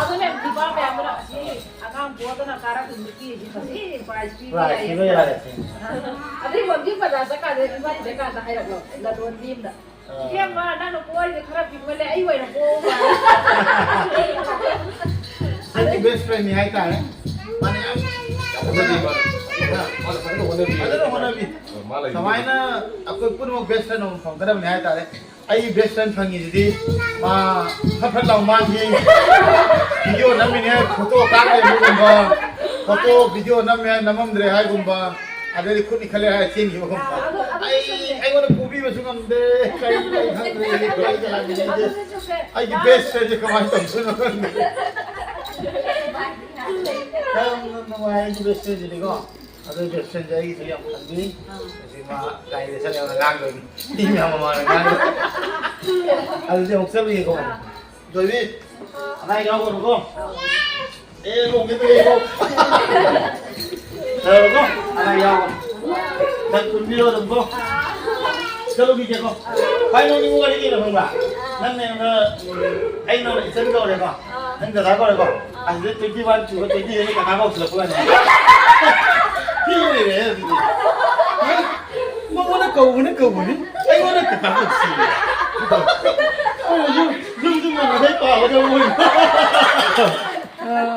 ꯑꯗꯨꯅꯦ ꯅꯨꯄꯥ ꯃꯌꯥꯝꯗꯨꯅ ꯑꯁꯤ ꯑꯉꯥꯡ ꯄꯣꯛꯇꯅ ꯀꯥꯔꯛꯄ ꯅꯨꯄꯤꯁꯤ ꯃꯁꯤ prize ꯄꯤꯕ prize ꯌꯥꯏꯌꯦ꯫ ꯄꯤꯕ ꯌꯥꯔꯦ ꯁꯤ꯫ ꯑꯗꯨꯏ ꯃꯣꯟꯗꯤ ꯕꯖꯥꯔ ꯆꯠꯀꯥꯟꯗ ꯏꯕꯥꯅꯤ ꯆꯠꯀꯥꯟꯗ ꯍꯥꯏꯔꯛꯂꯣ, ꯂꯂꯣꯟꯕꯤ ꯑꯃꯗ꯫ ꯑꯥ꯫ "ꯏꯕꯦꯝꯃ, ꯅꯪꯅ ꯄꯣꯔꯤꯁꯦ ꯈꯔ ꯄꯤꯛꯃꯜꯂꯦ, ꯑꯩ ꯑꯣꯏꯅ ꯄꯣꯛꯑꯣ" ꯍꯥꯏ꯫ ꯑꯩꯒꯤ best friendꯅꯤ ꯍꯥꯏꯇꯥꯔꯦ꯫ ꯃꯥꯅ ꯌꯥꯝ ꯍꯣꯠꯅꯕꯤ ꯃꯥꯅ꯫ ꯃꯥꯅ ꯐꯖꯅ ꯍꯣꯠꯅꯕꯤ꯫ ꯐꯖꯅ ꯍꯣꯠꯅꯕꯤ꯫ ꯑ, ꯃꯥ ꯂꯩꯕꯅꯤ꯫ ꯁꯨꯃꯥꯏꯅ ꯑꯩꯈꯣꯏ ꯄꯨꯝꯅꯃꯛ best friend ꯑꯃ ꯐꯪꯒꯗꯕꯅꯤ ꯍꯥꯏꯇꯥꯔꯦ꯫ ꯑꯩꯒꯤ best friend ꯐꯪꯉꯤꯁꯤꯗꯤ ꯃꯥ ꯐꯠ ꯐꯠ ꯂꯥꯎ ꯃꯥꯒꯤ video ꯅꯝꯃꯤꯅꯦ, photo ꯀꯥꯞ ꯂꯩꯔꯝꯕꯒꯨꯝꯕ, photo video ꯅꯝꯃꯦ, ꯅꯝꯃꯝꯗ꯭ꯔꯦ ꯍꯥꯏꯒꯨꯝꯕ, ꯑꯗꯩꯗꯤ ꯈꯨꯠꯅꯤ ꯈꯜꯂꯦ ꯍꯥꯏꯔ ꯆꯦꯟꯈꯤꯕꯒꯨꯝꯕ꯫ ꯑꯩ, ꯑꯩꯉꯣꯟꯗ ꯄꯨꯕꯤꯕꯁꯨ ꯉꯝꯗꯦ, ꯀꯔꯤ ꯂꯩ ꯈꯪꯗ꯭ꯔꯦ, ꯀꯔꯤ ꯀꯅꯥꯒꯤ ꯂꯩꯒꯦ? ꯑꯩꯒꯤ best friendꯁꯦ ꯀꯃꯥꯏꯅ ꯇꯧꯗꯣꯏꯅꯣ ꯈꯪꯗꯦ꯫ ꯌꯥꯝꯅ ꯅꯨꯡꯉꯥꯏ ꯑꯩꯒꯤ best friendꯁꯤꯗꯤꯀꯣ꯫ ꯑꯗꯨ best friendꯁꯦ ꯑꯩꯒꯤꯁꯨ ꯌꯥꯝ ꯈꯟꯕꯤ꯫ ꯑꯥ꯫ ꯍꯧꯖꯤꯛ ꯃꯥ ꯀꯥꯏꯗ ꯆꯠꯂꯦꯅ ꯉꯥꯡꯗꯣꯏꯅꯤ꯫ ꯃꯤ ꯃꯌꯥꯝ ꯃꯃꯥꯡꯗ ꯉꯥꯡꯗꯣꯏꯅꯤ꯫ ꯑꯗꯨꯗꯤ ꯑꯃꯨꯛ ꯆꯠꯂꯨꯏꯀꯣ꯫ ꯑꯥ꯫ ꯊꯣꯏꯕꯤ, ꯑꯅꯥ ꯌꯥꯎꯒꯅꯨꯀꯣ꯫ ꯑꯦ, ꯂꯣꯡꯒꯦ ꯇꯧꯏꯀꯣ꯫ ꯇꯧꯔꯣꯀꯣ, ꯑꯅꯥ ꯌꯥꯎꯒꯅꯨ꯫ ꯅꯪ ꯄꯨꯟꯕꯤꯔꯣ ꯑꯗꯨꯝꯀꯣ꯫ ꯆꯠꯂꯨꯈꯤꯒꯦꯀꯣ꯫ ꯈ꯭ꯋꯥꯏ ꯅꯣꯛꯅꯤꯡꯕ ꯋꯥꯔꯤ ꯀꯩꯅꯣ ꯈꯪꯕ꯭ꯔꯥ? ꯅꯪꯅꯦ ꯑꯩꯉꯣꯟꯗ, ꯑꯩ ꯅꯉꯣꯟꯗ ꯏꯆꯟ ꯀꯧꯔꯦꯀꯣ꯫ ꯅꯪ ꯗꯗꯥ ꯀꯧꯔꯦꯀꯣ? ꯑꯁꯤꯗ twenty one ꯁꯨꯕ, twenty eight ꯀꯀꯥ ꯀꯧꯁꯤꯜꯂꯛꯄ ꯋꯥꯅꯤ꯫ ꯊꯤ ꯂꯩꯔꯦ ꯑꯗꯨꯗꯤ꯫ ꯃꯉꯣꯟꯗ ꯀꯧꯕꯅ ꯀꯧꯕꯅꯤ, ꯑꯩꯉꯣꯟꯗ ꯀꯀꯥ ꯀꯧꯁꯤꯜꯂꯦ꯫ ꯑꯩꯅ ꯌꯨꯝ, ꯌꯨꯝ ꯌꯨꯝ ꯌꯧꯅꯈꯩ ꯄꯥꯒꯗꯕ ꯑꯣꯏꯅ꯫